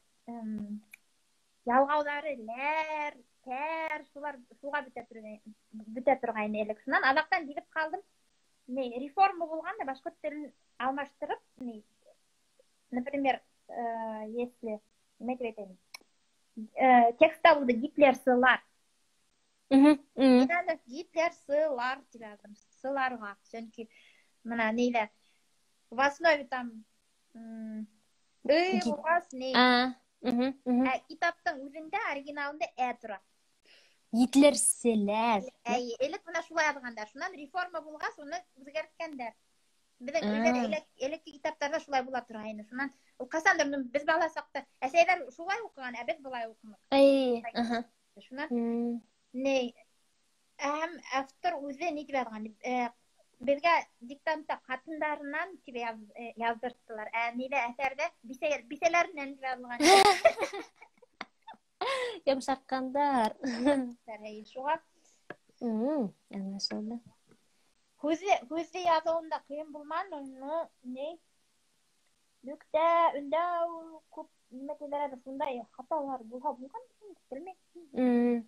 ялғауҙары, ләр, тәр, шулар шуға бөтә торғайны элек. Шунан аҙаҡтан килеп ҡалдым. Ней, реформа булғанда башҡорт телен Алмаштырып, ни, например, если, нимә тип әйтәйем, текстта булды гитлерсылар. Мин аны гитлерсылар тип яҙҙым, сыларға, сөнки мына нейҙә в основе там ы булғас ни. Ә китаптың үҙендә оригиналында ә тора. Гитлерселәр. Әйе, элек бына шулай яҙғандар. Шунан реформа булғас, уны үҙгәрткәндәр. Беҙҙең элекке китаптарҙа шулай була тора ине. Шунан ул ҡасандыр беҙ бала саҡта әсәйҙәр шулай уҡыған, ә беҙ былай уҡыныҡ. Әйе, Шунан ни, һәм автор үҙе ни тип яҙған? Беҙгә диктантта ҡатындарынан тип яҙҙырттылар. Ә ниҙә әҫәрҙә бисәләренән тип яҙылған. Йомшаҡҡандар. Әйе, шуға. Аңлашылды. Һүҙҙе яҙыуында ҡыйын булманы, но ни, нөктә, өндәү күп нимә тиҙәр әле, шундай хаталар булһа булған, белмәйем.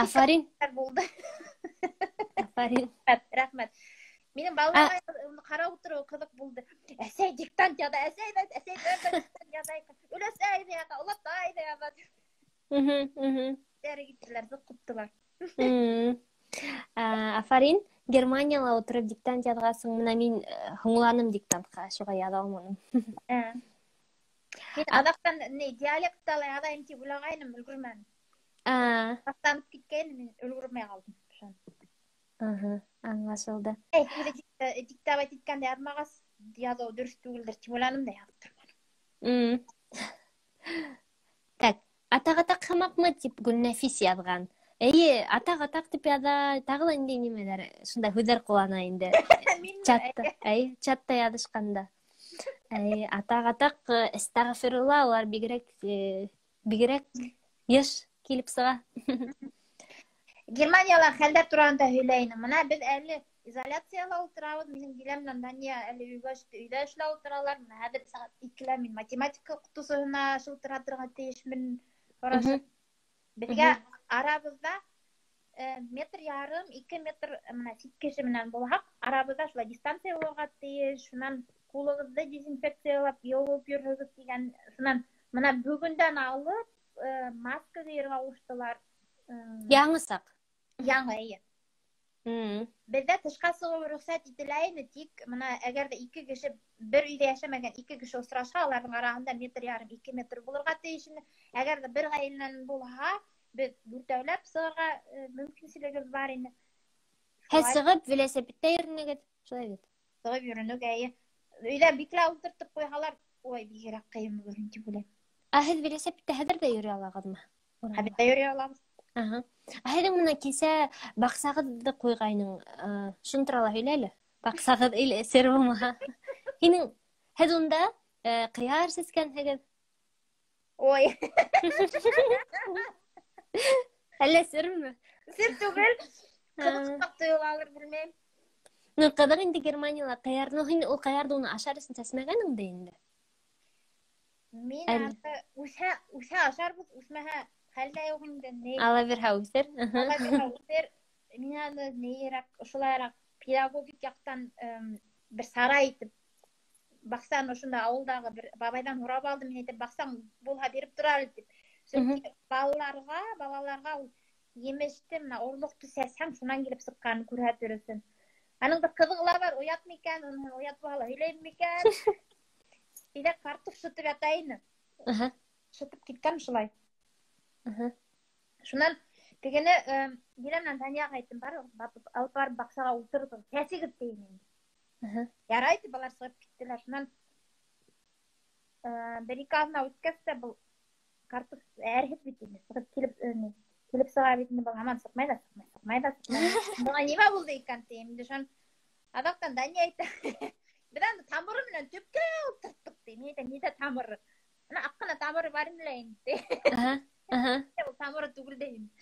Афарин. Булды. Афарин. Рәхмәт. Минең балаларға ҡарап ултырыу ҡыҙыҡ булды. Әсәй диктант яҙа, әсәй ҙә, әсәй ҙә диктант яҙа икән. Өләсәй ҙә яҙа, олатай ҙә яҙа. Дәре киттеләр, зыҡ ҡуптылар. Афарин. Германияла ултырып диктант яҙғасың, бына мин һуңланым диктантҡа, шуға яҙа алманым. Мин аҙаҡтан ни диалектта ла яҙайым тип уйлағайным, өлгөрмәнем. Башланып киткәйнем, мин өлгөрмәй ҡалдым. Аңлашылды. Эй, үҙе диктовать иткәндә яҙмағас, яҙыу дөрөҫ түгелдер тип уйланым да яҙып торманым. Так, атаҡ-атаҡ һымаҡмы тип Гөлнәфис яҙған. Эйе, атаҡ-атаҡ тип яҙа, тағы ла ниндәй нимәләр, шундай һүҙҙәр ҡуллана инде. Чатта, әй, чатта яҙышҡанда. Әй, атаҡ-атаҡ, әстәғфирулла, улар бигерәк йыш килеп сыға. Германияла хәлдәр тураһында һөйләйем. Мына беҙ әле изоляцияла ултырабыҙ. Минең Дилә менән Дания әле өйҙә эшләп ултыралар. Мына хәҙер сәғәт 2-лә мин математика уҡытыусыһына шылтыратырға тейешмен. Һорашып. Беҙгә арабыҙҙа метр ярым, 2 метр мына сит кеше менән булһаҡ, арабыҙҙа шулай дистанция булырға тейеш. Шунан ҡулығыҙҙы дезинфекциялап йыуып йөрөгөҙ тигән. Шунан мына бөгөндән алып маска кейергә ҡуштылар. Яңы саҡ. Яңы, эйе. Беҙҙә тышҡа сығыу рөхсәт ителә ине, тик мына әгәр ҙә 2 кеше бер өйҙә йәшәмәгән 2 кеше осрашһа, уларҙың араһында метр ярым, 2 метр булырға тейеш ине. Әгәр ҙә бер ғаиләнән булһа, беҙ дүртәүләп сығырға мөмкинселегебеҙ бар ине. Һеҙ сығып велосипедта йөрөнөгөҙ, шулай бит? Сығып йөрөнөк, эйе. Өйҙә бикләп ултыртып ҡуйһалар, ой, бигерәк ҡыйын булыр ине тип уйлайым. Ә һеҙ велосипедта хәҙер ҙә йөрөй алағыҙмы? Хәҙер ҙә йөрөй алабыҙ. Ә һеҙҙең мына кисә баҡсағыҙҙы ҡуйғайның, шуны турала һөйлә әле. Баҡсағыҙ или сер булмаһа. Һинең, һеҙ унда ҡыяр сәскәнһегеҙ. Ой. Әллә серме? Сер түгел. Ҡыҙыҡ тойолалыр, белмәйем. Ну, ҡыҙыҡ инде Германияла ҡыяр. Ну, һин ул ҡыярҙы уны ашар өсөн сәсмәгәнең дә инде. Мин аны үҫә ашарбыҙ, үҫмәһә хәл дә юҡ инде. Ни? Ала бирһә үҫер. Ала бирһә үҫер. Мин аны нейерәк, ошолайыраҡ педагогик яҡтан бер сара итеп баҡсаны ошонда ауылдағы бер бабайҙан һорап алдым. Мин әйтеп, баҡсаң булһа биреп тор әле тип. Сөнки балаларға ул емеште, мына орлоҡто сәсһәң, шунан килеп сыҡҡанын күрһәтер өсөн. Аның бер ҡыҙығы ла бар, оят микән, уны оят булһа ла һөйләйем микән? Өйҙә картоф шытып ята ине. Шытып киткән шулай. Шунан тегене Дилә менән Данияға әйттем, бар, алып барып баҡсаға ултырҙым, сәсегеҙ тейем инде. Ярай тип улар сығып киттеләр. Шунан бер ике аҙна үткәс тә был картоф әрһеҙ бит инде, сығып килеп сыға бит инде, был һаман сыҡмай ҙа, сыҡмай, сыҡмай ҙа, сыҡмай. Быға нимә булды икән тейем инде. Шунан аҙаҡтан Дания әйтә, беҙ аны тамыры менән төпкә ултырттыҡ ти. Мин әйтәм, ниҙә тамыры? Ана аҡ ҡына тамыры бар ине лә инде. Ул тамыры түгел дә инде.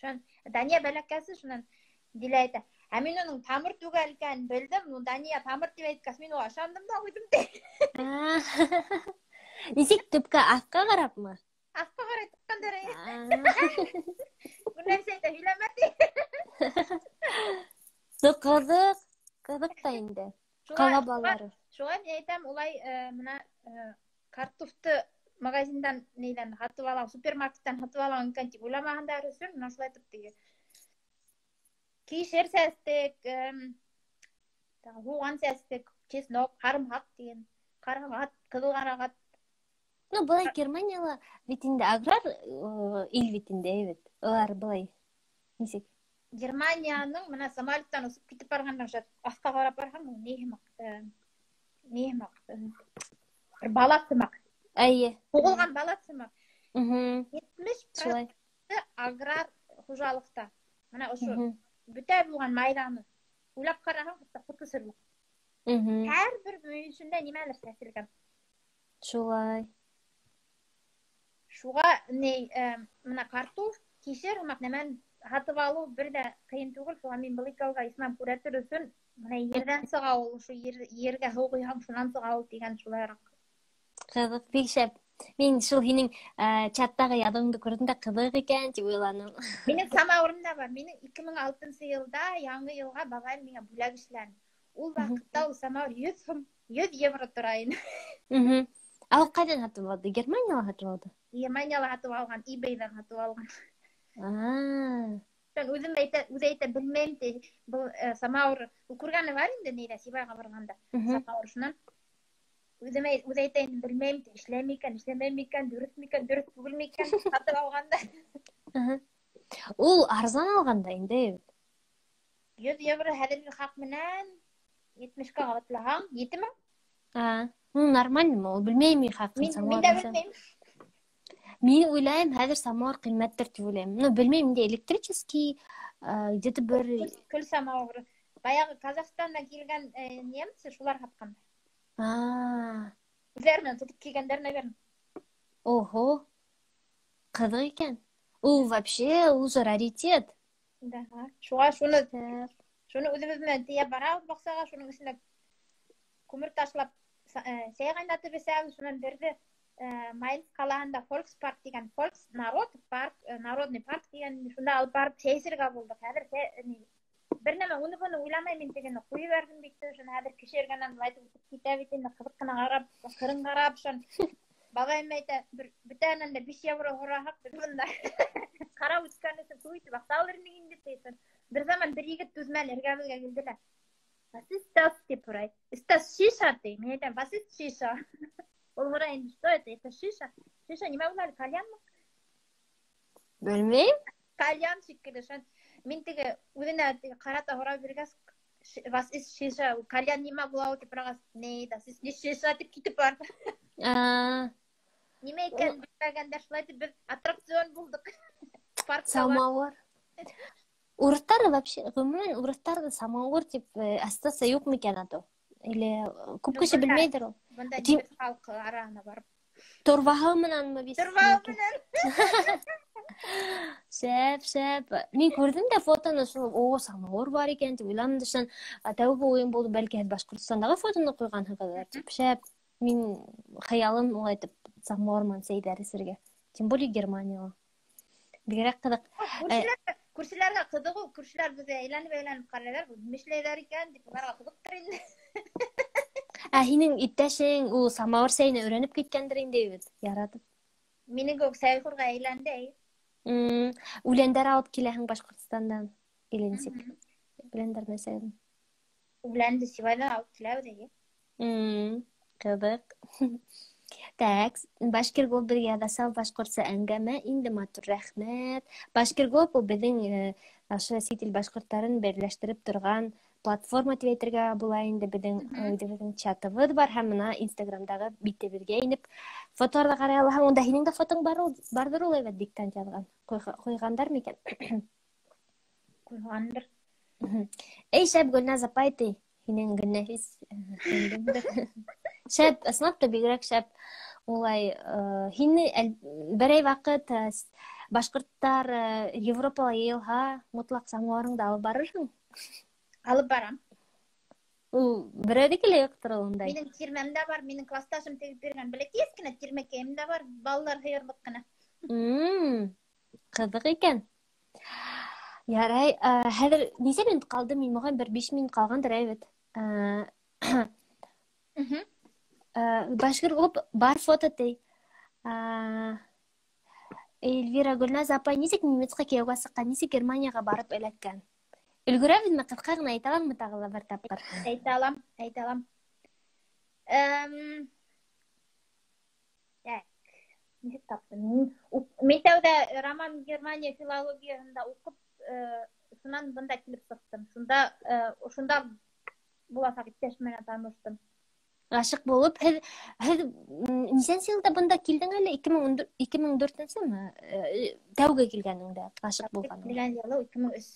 Шунан Дания бәләкәсе, шунан Дилә әйтә, ә мин уның тамыр түгел икәнен белдем. Ну, Дания тамыр тип әйткәс, мин уға ышандым да ҡуйҙым ти. Нисек төпкә аҫҡа ҡарапмы? Аҫҡа ҡарай тотҡандар, әйе. Был нәрсә әйтә, һөйләмә ти. Ну, ҡыҙыҡ, ҡыҙыҡ та инде. Ҡала балалары. Шуға мин әйтәм, улай мына картуфты магазиндан нейҙән һатып алам, супермаркеттан һатып алам икән тип уйламаһындар өсөн, мына шулай итеп теге. Кишер сәстек, һуған сәстек, чеснок, һарымһаҡ тигән, ҡарағат, ҡыҙыл ҡарағат. Ну, былай Германияла бит инде аграр ил бит инде, бит. Улар былай нисек? Германияның мына самолеттан осоп китеп барғанда ошо аҫҡа ҡарап барһаң, ни һымаҡ, ни һымаҡ, бер балаҫ һымаҡ. Эйе. Һуғылған балаҫ һымаҡ. 70% аграр хужалыҡта. Мына ошо бөтә булған майҙаны уйлап ҡараһаң, хатта ҡот осорлоҡ. Һәр бер мөйөшөндә нимәлер сәселгән. Шулай. Шуға ни, мына картоф, кишер һымаҡ нәмәне һатып алыу бер ҙә ҡыйын түгел. Шуға мин был икәүгә исмәм күрәтер өсөн мына ерҙән сыға ул, ошо ергә һыу ҡойһаң, шунан сыға ул тигән шулайыраҡ. Ҡыҙыҡ, бик шәп. Мин шул һинең чаттағы яҙыуыңды күрҙем дә ҡыҙыҡ икән тип уйланым. Минең самауырым да бар. Минең 2006 йылда яңы йылға бабайым миңә бүләк эшләне. Ул ваҡытта ул самауыр 100 һум, 100 евро тора ине. Ә ул ҡайҙан һатып алды? Германияла һатып алды? Германияла һатып алған, eBay-ҙән һатып алған. Мен үҙем әйтә, үҙе әйтә белмәйем ти. Был самауыр, ул күргәне бар инде нейҙә, Сибайға барғанда. Самауыр шунан. Үҙем үҙе әйтә инде, белмәйем ти, эшләй микән, эшләмәй микән, дөрөҫ микән, дөрөҫ түгел микән, һатып алғанда. Ул арзан алғанда инде. 100 евро хәҙерге хаҡ менән 70-ка ҡабатлаһаң, 7 мең. Ну, нормально ул белмәйем мин хаҡын, Мин дә белмәйем. Мин уйлайым, хәҙер самауыр ҡиммәттер тип уйлайым. Ну, белмәйем, инде электрический, где-то бер Көл самауыры. Баяғы Казахстандан килгән немцы шулар һатҡан. Үҙҙәре менән тотоп килгәндәр, наверное. Ого. Ҡыҙыҡ икән. Ул вообще, ул же раритет. Да. Шуға шуны үҙебеҙ менән тейәп барабыҙ баҡсаға, шуның эсенә күмер ташлап, сәй ҡайнатып эсәбеҙ, шунан берҙе Майнц ҡалаһында Volkspark тигән, Volks народ парк, народный парк тигән, шунда алып барып сәй эсергә булдыҡ. Хәҙер бер нәмә уны-быны уйламай мин тегене ҡуйып ебәрҙем бит, шуны хәҙер кеше эргәнән былай итеп үтеп китә бит инде, ҡыҙыҡ ҡына ҡарап, ҡырын ҡарап, шун бабайым әйтә, бер бөтәһенән дә 5 евро һораһаҡ, беҙ бында ҡарап үткән өсөн күп итеп аҡса алыр инек инде, ти. Бер заман бер егет түҙмәне, эргәбеҙгә килде лә. Was ist das, тип һорай. Ist das Shisha, ти. Мин әйтәм, was ist Shisha? Ул һорай инде, что это? Это Shisha. Shisha нимә була әле, кальянмы? Белмәйем. Кальян шикелле. Шунан мин теге үҙенә теге ҡарата һорау биргәс, was ist Shisha? Ул кальян нимә була ул тип һорағас, не, das ist nicht Shisha тип китеп барҙы. Нимә икәнен белмәгәндәр, шулай итеп беҙ аттракцион булдыҡ. Паркта бар. Самауыр. Урыҫтар вообще, ғөмүмән, урыҫтарҙы самауыр тип ассоциация юҡ микән ато? Или күп кеше белмәйҙер ул. Бында немец халҡы араһына барып. Торваһы менәнме бит? Торваһы менән. Шәп, шәп. Мин күрҙем дә фотоны, шул, о, самауыр бар икән тип уйланым да, шунан тәүге уйым булды, бәлки һеҙ Башҡортостандағы фотоны ҡуйғанһығыҙҙыр тип. Шәп. Мин хыялым улай итеп самауыр менән сәйҙәр эсергә. Тем более Германияла. Бигерәк ҡыҙыҡ. Күршеләргә ҡыҙыҡ ул, күршеләр беҙгә әйләнеп-әйләнеп ҡарайҙар, был нимә эшләйҙәр икән тип, уларға ҡыҙыҡтыр инде. Ә һинең иптәшең ул самауыр сәйенә өйрәнеп киткәндер инде бит, яратып. Минең кеүек сәйхүргә әйләнде, әй. Үләндәр алып киләһең Башҡортостандан, или нисек? Үләндәр мәсәлән. Үләнде Сибайҙан алып киләбеҙ, әйе. Ҡыҙыҡ. Так, Башкиргол беҙгә яҙа, башҡортса әңгәмә, инде матур, рәхмәт. Башкиргол ул беҙҙең ошо сит ил башҡорттарын берләштереп торған платформа тип әйтергә була инде. Беҙҙең үҙебеҙҙең чатыбыҙ бар һәм бына Инстаграмдағы битебеҙгә инеп фотоларҙы ҡарай алаһың. Унда һинең дә фотоң бар ул, барҙыр ул, әйбәт диктант яҙған. Ҡуйғандар микән? Ҡуйғандыр. Эй, шәп, Гөлназ апай, ти. Һинең Гөлнәфис, Шәп, ысынлап та бигерәк шәп. Улай һине берәй ваҡыт башҡорттар Европала йыйылһа, мотлаҡ самауырыңды алып барырһың? Алып барам. Ул берәүҙеке лә юҡтыр ул ундай. Минең тирмәм дә бар, минең класташым тегеп биргән бәләкәс кенә тирмәкәйем дә бар, балалар һыйырлыҡ ҡына. Ҡыҙыҡ икән. Ярай, хәҙер нисә минут ҡалды? Мин моғайын бер 5 минут ҡалғандыр, әйбәт. Башкир клуб бар фото ти. Эльвира Гөлназ апай нисек немецҡа кейәүгә сыҡҡан, нисек Германияға барып эләккән? Өлгөрәбеҙме? Ҡыҫҡа ғына әйтә алаңмы тағы ла бер тапҡыр? Әйтә алам, әйтә алам. Так, нисек таптым? Мин тәүҙә Роман Германия филологияһында уҡып, шунан бында килеп сыҡтым. Шунда буласаҡ иптәш менән таныштым. Ғашиҡ булып, һеҙ нисәнсе йылда бында килдең әле? Ике мең дүртенсеме? Тәүге килгәнеңдә, ғашиҡ булғаныңда. Килгән йылы ике мең өс.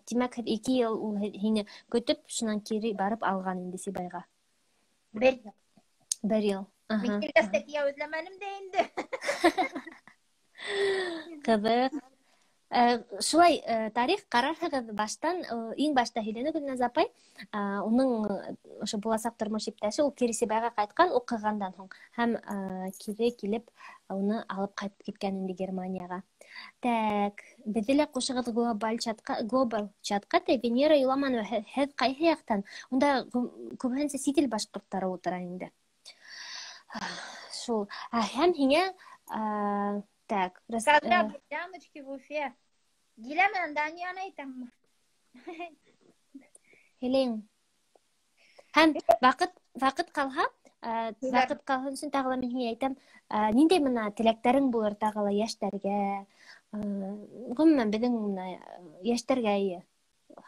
Тимәк, һеҙ 2 йыл ул һине көтөп, шунан кире барып алған инде Сибайға. Бер йыл. Бер йыл. Мин килгәс тә кейәү эҙләмәнем дә инде. Ҡыҙыҡ. Шулай, тарих ҡарарһығыҙ баштан, иң башта һөйләне Гөлназ апай, уның ошо буласаҡ тормош иптәше, ул кире Сибайға ҡайтҡан уҡығандан һуң һәм кире килеп уны алып ҡайтып киткән инде Германияға. Так, беҙҙе лә ҡушығыҙ глобаль чатҡа, глобал чатҡа, ти Венера Юламанова, һеҙ ҡайһы яҡтан? Унда күбеһенсә сит ил башҡорттары ултыра инде. Шул. Һәм һиңә, так, рас, Когда Бурзяночки в Уфе. Дилә менән Данияны әйтәм. Һөйләйем. Һәм ваҡыт ҡалһа, Һөйләр. ваҡыт ҡалһын өсөн тағы ла мин һиңә әйтәм, ниндәй бына теләктәрең булыр тағы ла йәштәргә, ғөмүмән беҙҙең бына йәштәргә, эйе,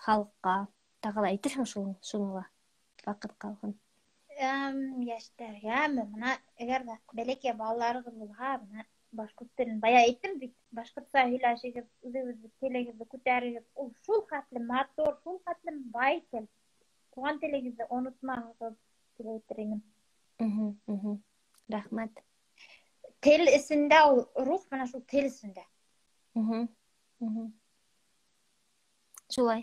халыҡҡа тағы ла әйтерһең шуны ла ваҡыт ҡалһын. Йәштәргәме? Бына әгәр ҙә бәләкәй балаларығыҙ булһа, бына башҡорт телен бая әйттем бит, башҡортса һөйләшегеҙ, үҙегеҙҙе телегеҙҙе күтәрегеҙ. Ул шул хәтлем матур, шул хәтлем бай тел. Туған телегеҙҙе онотмағыҙ тип әйтер инем. Рәхмәт. Тел эсендә ул рух, бына шул тел эсендә. Шулай.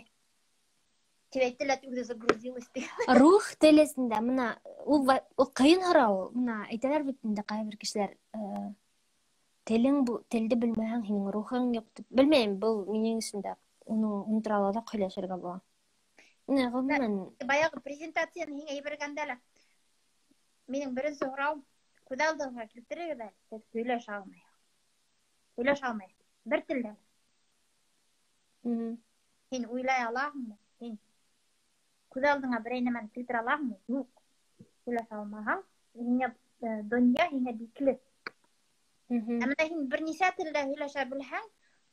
Тип әйтте лә, үҙе загрузилась ти. Рух тел эсендә, бына ул ҡыйын һорау. Бына әйтәләр бит инде ҡайһы бер кешеләр, телең бу, телде белмәһәң, һинең рухың юҡ тип. Белмәйем, был минең өсөн дә уның турала ла һөйләшергә була. Менә ғөмүмән Баяғы презентацияны һиңә ебәргәндә лә минең беренсе һорауым, күҙ алдығыҙға килтерегеҙ әле, һеҙ һөйләшә алмайһығыҙ. Һөйләшә алмайһығыҙ. Бер телдә. Һин уйлай алаһыңмы? Һин күҙ алдыңа берәй нәмәне килтерә алаһыңмы? Юҡ. Һөйләшә алмаһаң, һиңә донъя һиңә бикле. Ә бына һин бер нисә телдә һөйләшә белһәң,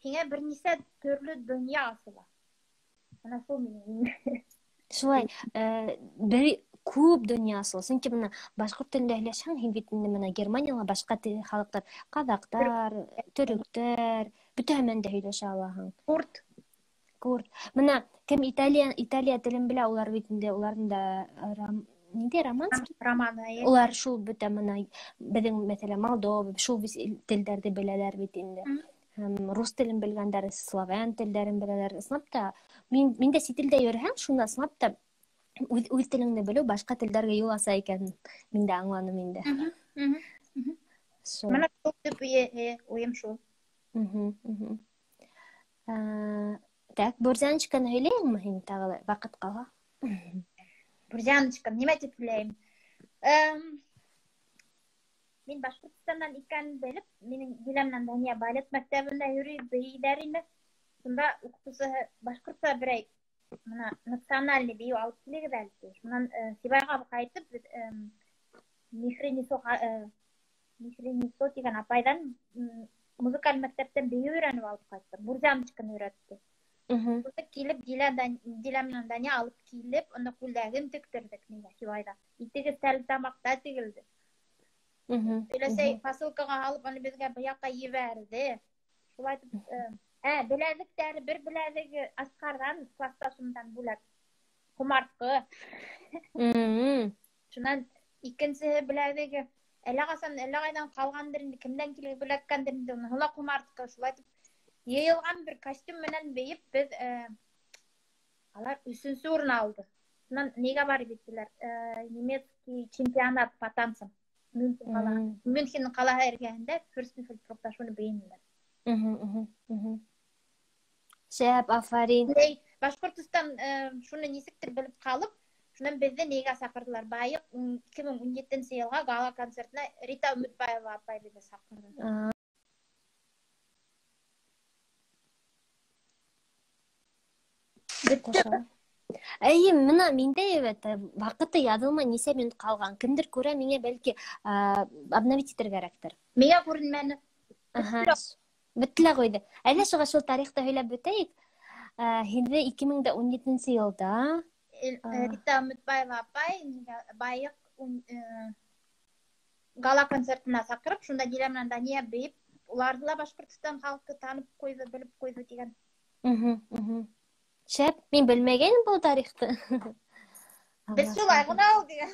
һиңә бер нисә төрлө донъя асыла. Бына шул минең. Шулай, бер күп донъя асыла. Сөнки бына башҡорт телендә һөйләшһәң, һин бит инде бына Германияла башҡа тел халыҡтар, ҡаҙаҡтар, төрөктәр, бөтәһе менән дә һөйләшә алаһың. Курт. Курт. Бына кем Италия телен белә, улар бит инде, уларҙың да ниндәй романский? Роман, эйе. Улар шул бөтә бына беҙҙең, мәҫәлән, Молдова, шул телдәрҙе беләләр бит инде. Һәм рус телен белгәндәр, славян телдәрен беләләр. Ысынлап та, мин дә сит илдә йөрөһәм, шунда ысынлап та үҙ телеңде белеү башҡа телдәргә юл аса икәнен мин дә аңланым инде. Шул. Бына шул төп уйым шул. Так, Бурзяночканы һөйләйеңме һин тағы ла ваҡыт ҡалһа? Бурзяночка, нимә тип һөйләйем? Мин Башҡортостандан икәнен белеп, минең Дилә менән Дания балет мәктәбендә йөрөй, бейейҙәр ине. Шунда уҡытыусыһы башҡортса берәй бына национальный бейеү алып килегеҙ әле ти. Шунан Сибайға ҡайтып, беҙ Михринисо тигән апайҙан музыкаль мәктәптән бейеү өйрәнеп алып ҡайттыҡ. Бурзяночканы өйрәтте. Шунда килеп, Дилә менән Дания алып килеп, уны күлдәген тектерҙек миңә Сибайҙа. Итеге Стәрлетамаҡта тегелде. Өләсәй посылкаға алып, уны беҙгә был яҡҡа ебәрҙе. Шулай итеп беләҙектәре, бер беләҙеге Асҡарҙан, класташымдан бүләк. Ҡомартҡы. Шунан икенсеһе беләҙеге әллә ҡасан, әллә ҡайҙан ҡалғандыр инде, кемдән килеп бүләккәндер инде, уныһы ла ҡомартҡы. Шулай итеп йыйылған бер костюм менән бейеп, беҙ алар өсөнсө урын алды. Шунан нигә барып еттеләр? Немецкий чемпионат по танцам. Мюнхен ҡалаһы. Мюнхен ҡалаһы эргәһендә Фюрстенфельдбрукта шуны бейенеләр. Шәп, афарин. Ней, Башҡортостан шуны нисектер белеп ҡалып, Шунан беҙҙе нигә саҡырҙылар? Байыҡ 2017 йылға гала концертына Рита Өмөтбаева апай беҙҙе саҡырҙы. Бөттө. Эйе, мына миндә әйбәт, ваҡыты яҙылмай, нисә минут ҡалған. Кемдер күрә, миңә бәлки обновить итергә кәрәктер. Миңә күренмәне. Бөттө лә ҡуйҙы. Әллә шуға шул тарихты һөйләп бөтәйек. Һинде 2017 йылда Рита Өмөтбаева апай Байыҡ гала концертына саҡырып, шунда Дилә менән Дания бейеп, уларҙы ла Башҡортостан халҡы танып ҡуйҙы, белеп ҡуйҙы тигән. Шәп, мин белмәгәйнем был тарихты. Беҙ шулай ғына ул тигән.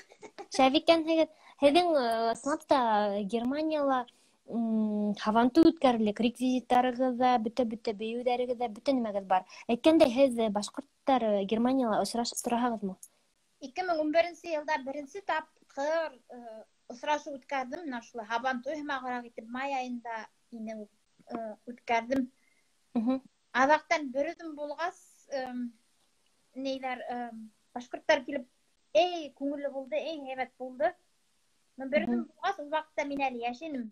Шәп икәнһегеҙ. Һеҙҙең ысынлап та Германияла һабантуй үткәрелек, реквизиттарығыҙ ҙа, бөтә-бөтә бейеүҙәрегеҙ ҙә, бөтә нәмәгеҙ бар. Әйткәндәй, һеҙ башҡорттар Германияла осрашып тораһығыҙмы? 2011 йылда беренсе тапҡыр осрашыу үткәрҙем. Мына шулай һабантуй һымағыраҡ итеп май айында ине үткәрҙем. Аҙаҡтан бер үҙем булғас, нейҙәр, башҡорттар килеп, эй, күңелле булды, эй, һәйбәт булды. Бер үҙем булғас, ул ваҡытта мин әле йәшәнем.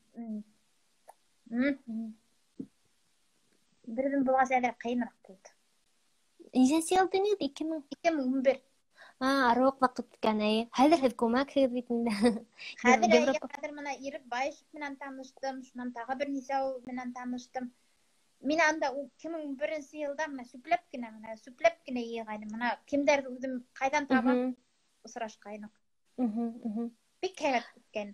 Бер үҙем булғас, әҙерәк ҡыйыныраҡ булды. Нисәнсе йыл тинегеҙ? 2011. Арыуыҡ ваҡыт икән, эйе. Хәҙер һеҙ күмәкһегеҙ бит инде. Хәҙер, хәҙер мына Ирек Байышев менән таныштым, шунан тағы бер нисәү менән таныштым. Мин анда 2011 йылда мына сүпләп кенә, мына сүпләп кенә йыйғайным. Мына кемдәрҙе үҙем ҡайҙан табам, осрашҡайным. Бик һәйбәт үткән.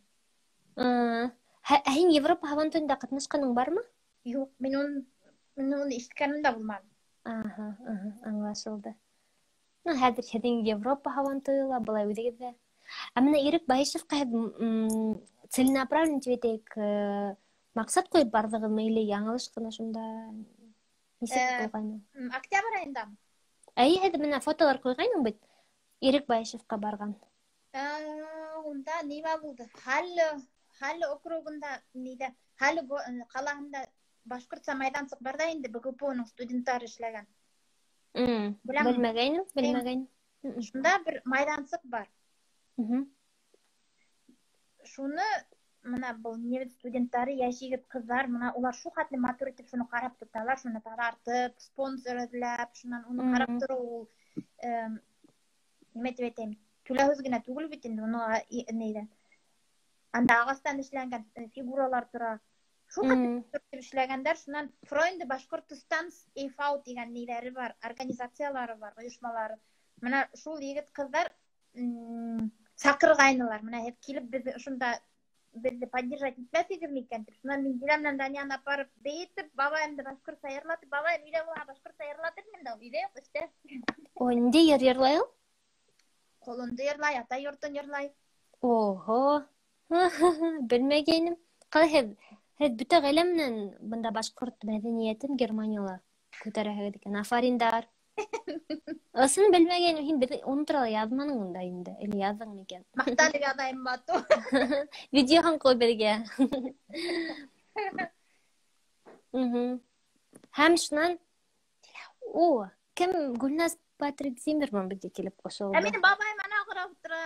Ә һин Европа һабантуйында ҡатнашҡаның бармы? Юҡ, мин уны ишеткәнем дә булманы. Аһа, аңлашылды. Ну, хәҙер һеҙҙең Европа һабантуйы ла, былай үҙегеҙ ҙә. Ә мына Ирек Байышевҡа һеҙ целенаправленно тип әйтәйек, маҡсат ҡуйып барҙығыҙмы или яңылыш ҡына шунда нисек булғайны? Октябрь айындамы? Эйе, һеҙ мына фотолар ҡуйғайның бит. Ирек Байышевҡа барған. Унда нимә булды? Халле округында, ниҙә, Халле ҡалаһында башҡортса майҙансыҡ бар ҙа инде, БГПУ-ның студенттары эшләгән. Беләм. Белмәгәйнем, белмәгәйнем. Шунда бер майҙансыҡ бар. Шуны мына был немец студенттары, йәш егет ҡыҙҙар, мына улар шул хәтле матур итеп шуны ҡарап тоталар, шуны таҙартып, спонсор эҙләп, шунан уны ҡарап тороу ул, нимә тип әйтәйем, түләүһеҙ генә түгел бит инде, уны нейҙән. Анда ағастан эшләнгән фигуралар тора. Шул хәтле матур итеп эшләгәндәр, шунан Freunde Башҡортостан ЭФАУ тигән нейҙәре бар, организациялары бар, ойошмалары. Мына шул егет ҡыҙҙар, саҡырғайнылар. Мына һеҙ килеп беҙ ошонда беҙҙе поддержать итмәҫһегеҙ микән тип. Шунан мин Дилә менән Данияны апарып бейетеп, бабайымды башҡортса йырлатып, бабайым өйҙә булһа башҡортса йырлатыр инем дә, өйҙә юҡ, эштә. Ой, ниндәй йыр йырлай ул? Ҡолондо йырлай, атай йортон йырлай. Ого! Белмәгәйнем. Ҡалай һеҙ бөтә ғаилә менән бында башҡорт мәҙәниәтен Германияла күтәрәһегеҙ икән. Афариндар. Ысын белмәгәйнем, һин беҙ уны турала яҙманың унда инде, или яҙҙың микән? Маҡтанып яҙайым матур. Видеоһын ҡуй беҙгә. Һәм шунан, о, кем Гөлназ Патрик Зиммерман беҙгә килеп ҡушылды. Ә минең бабайым ана ҡарап ултыра.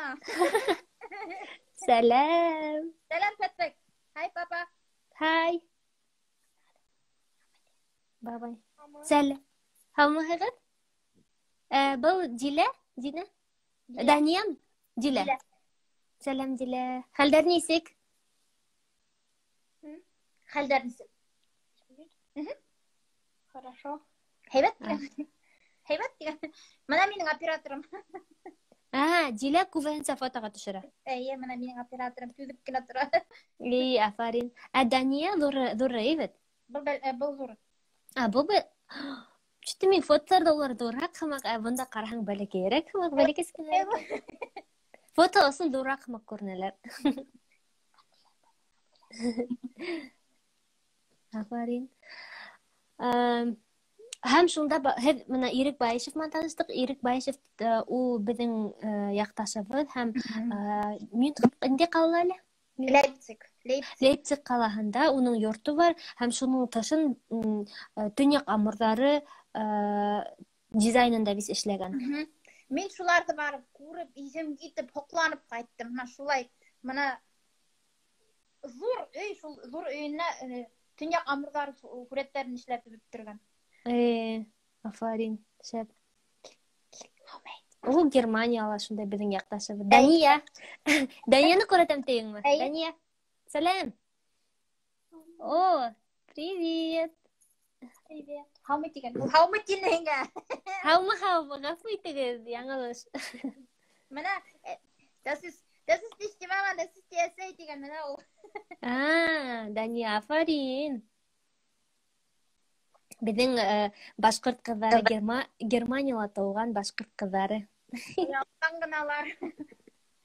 Сәләм. Сәләм, Патрик. Хай, папа. Хай. Бабай. Сәләм. Һаумыһығыҙ? Был Дилә, Динә? Дилә. Даниям? Дилә. Дилә. Сәләм, Дилә. Хәлдәр нисек? Хәлдәр нисек? Хорошо. Һәйбәт тигән. Һәйбәт тигән. Мына минең операторым. Дилә күбеһенсә фотоға төшөрә. Эйе, мына минең операторым түҙеп кенә тора. Эй, афарин. Ә Дания ҙур әйбәт? Был был ҙур. Был Что-то мин фотоларҙа улар ҙурыраҡ һымаҡ, ә бында ҡараһаң бәләкәйерәк һымаҡ, бәләкәс кенә. Фото өсөн ҙурыраҡ һымаҡ күренәләр. Афарин. Һәм шунда һеҙ мына Ирек Байышев менән таныштыҡ. Ирек Байышев, ул беҙҙең яҡташыбыҙ һәм, мин ниндәй ҡалала әле? Лейпциг. Лейпциг. Лейпциг ҡалаһында уның йорто бар һәм шуның тышын төньяҡ амурҙары дизайнында бис эшләгән. Мин шуларҙы барып күреп, иҫем китеп, һоҡланып ҡайттым. Мына шулай, мына ҙур өй, шул ҙур өйөнә төньяҡ амурҙар һүрәттәрен эшләтеп бөттөргән. Афарин, шәп. Ул Германияла шундай беҙҙең яҡташыбыҙ. Дания. Данияны күрәтәм тейеңме? Дания. Сәләм. О, привет. Привет. Һаумы тигән. Ул һаумы тине һиңә. Һаумы, һаумы, ғәфү итегеҙ, яңылыш. Мына das ist das ist nicht die Mama, das ist die әсәй тигән мына ул. А, Дания, афарин. Беҙҙең башҡорт ҡыҙҙары Германияла тыуған башҡорт ҡыҙҙары. Оялсан ғыналар.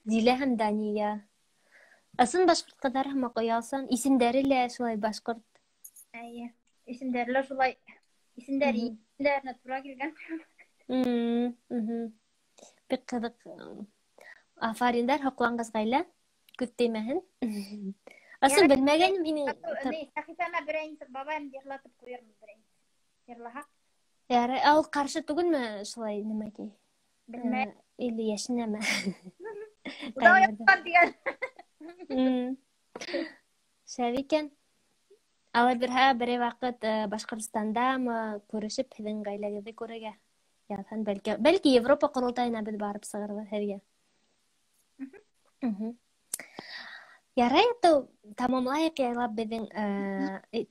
Дилә һәм Дания. Ысын башҡорт ҡыҙҙары һымаҡ оялсан, исемдәре лә шулай башҡорт. Эйе, исемдәре лә шулай. Исемдәре исемдәренә тура килгән. Бик ҡыҙыҡ. Афариндар, һоҡланғыс ғаилә. Күҙ теймәһен. Ысын белмәгәнем һинең. Сәхифәмә берәйенсе бабайым йырлатып ҡуйырмын берәйенсе. Йырлаһа. Ярай, ә ул ҡаршы түгелме шулай нәмәкәй? Белмәйем. Или йәшенәме? Уҙа яҡтан тигән. Шәп икән. Алла бирһә, берәй ваҡыт Башҡортостандамы күрешеп һеҙҙең ғаиләгеҙҙе күрергә яҙһын, бәлки Европа ҡоролтайына беҙ барып сығырбыҙ һеҙгә. Ярай, тамамлайыҡ яйлап беҙҙең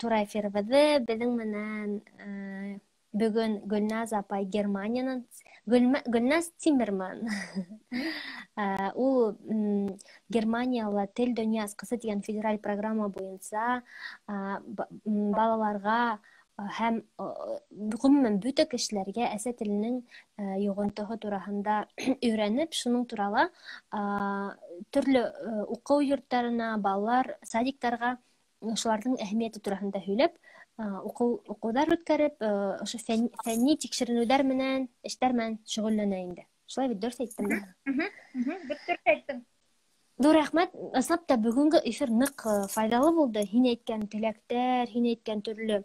тура эфирыбыҙҙы. Беҙҙең менән бөгөн Гөлназ апай Германиянан, Гөлназ Тимерман. Ул Германияла Тел донъя асҡысы тигән федераль программа буйынса балаларға һәм ғөмүмән бөтә кешеләргә әсә теленең йоғонтоһо тураһында өйрәнеп, шуның турала төрлө уҡыу йорттарына, балалар садиктарға шуларҙың әһәмиәте тураһында һөйләп, уҡыуҙар үткәреп, ошо фәнни тикшеренеүҙәр менән, эштәр менән шөғөлләнә инде. Шулай бит, дөрөҫ әйттемме? Бик дөрөҫ әйттең. Ҙур рәхмәт. Ысынлап та бөгөнгө эфир ныҡ файҙалы булды. Һин әйткән теләктәр, һин әйткән төрлө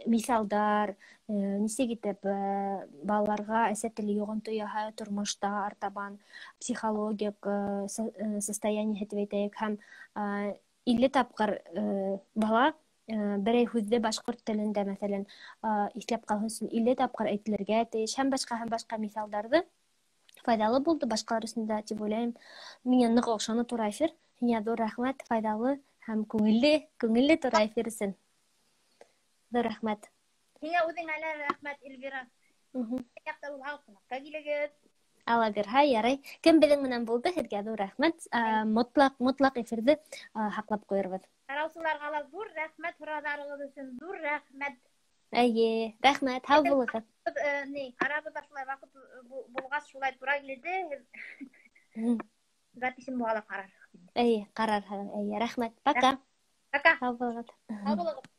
миҫалдар, нисек итеп балаларға әсә теле йоғонто яһай тормошта артабан психологик состояние тип әйтәйек, һәм 50 тапҡыр бала берәй һүҙҙе башҡорт телендә, мәҫәлән, иҫләп ҡалһын өсөн 50 тапҡыр әйтелергә тейеш, һәм башҡа миҫалдарҙы файҙалы булды башҡалар өсөн дә тип уйлайым. Миңә ныҡ оҡшаны тура эфир. Һиңә ҙур рәхмәт, файҙалы һәм күңелле тура эфир өсөн. Ҙур рәхмәт. Һиңә үҙеңә лә рәхмәт, Эльвира. Яҡта булһаң, ҡунаҡҡа килегеҙ. Алла бирһә, ярай. Кем беҙҙең менән булды, һеҙгә ҙур рәхмәт. Мотлаҡ эфирҙы һаҡлап ҡуйырбыҙ. Ҡараусыларға ла ҙур рәхмәт, һорауҙарығыҙ өсөн ҙур рәхмәт. Эйе, рәхмәт, һау булығыҙ. Арабыҙҙа шулай ваҡыт булғас, шулай тура килде. Записен буға ла ҡарарһығыҙ. Эйе, ҡарарһығыҙ. Эйе, рәхмәт. Пока. Пока. Һау булығыҙ. Һау булығыҙ.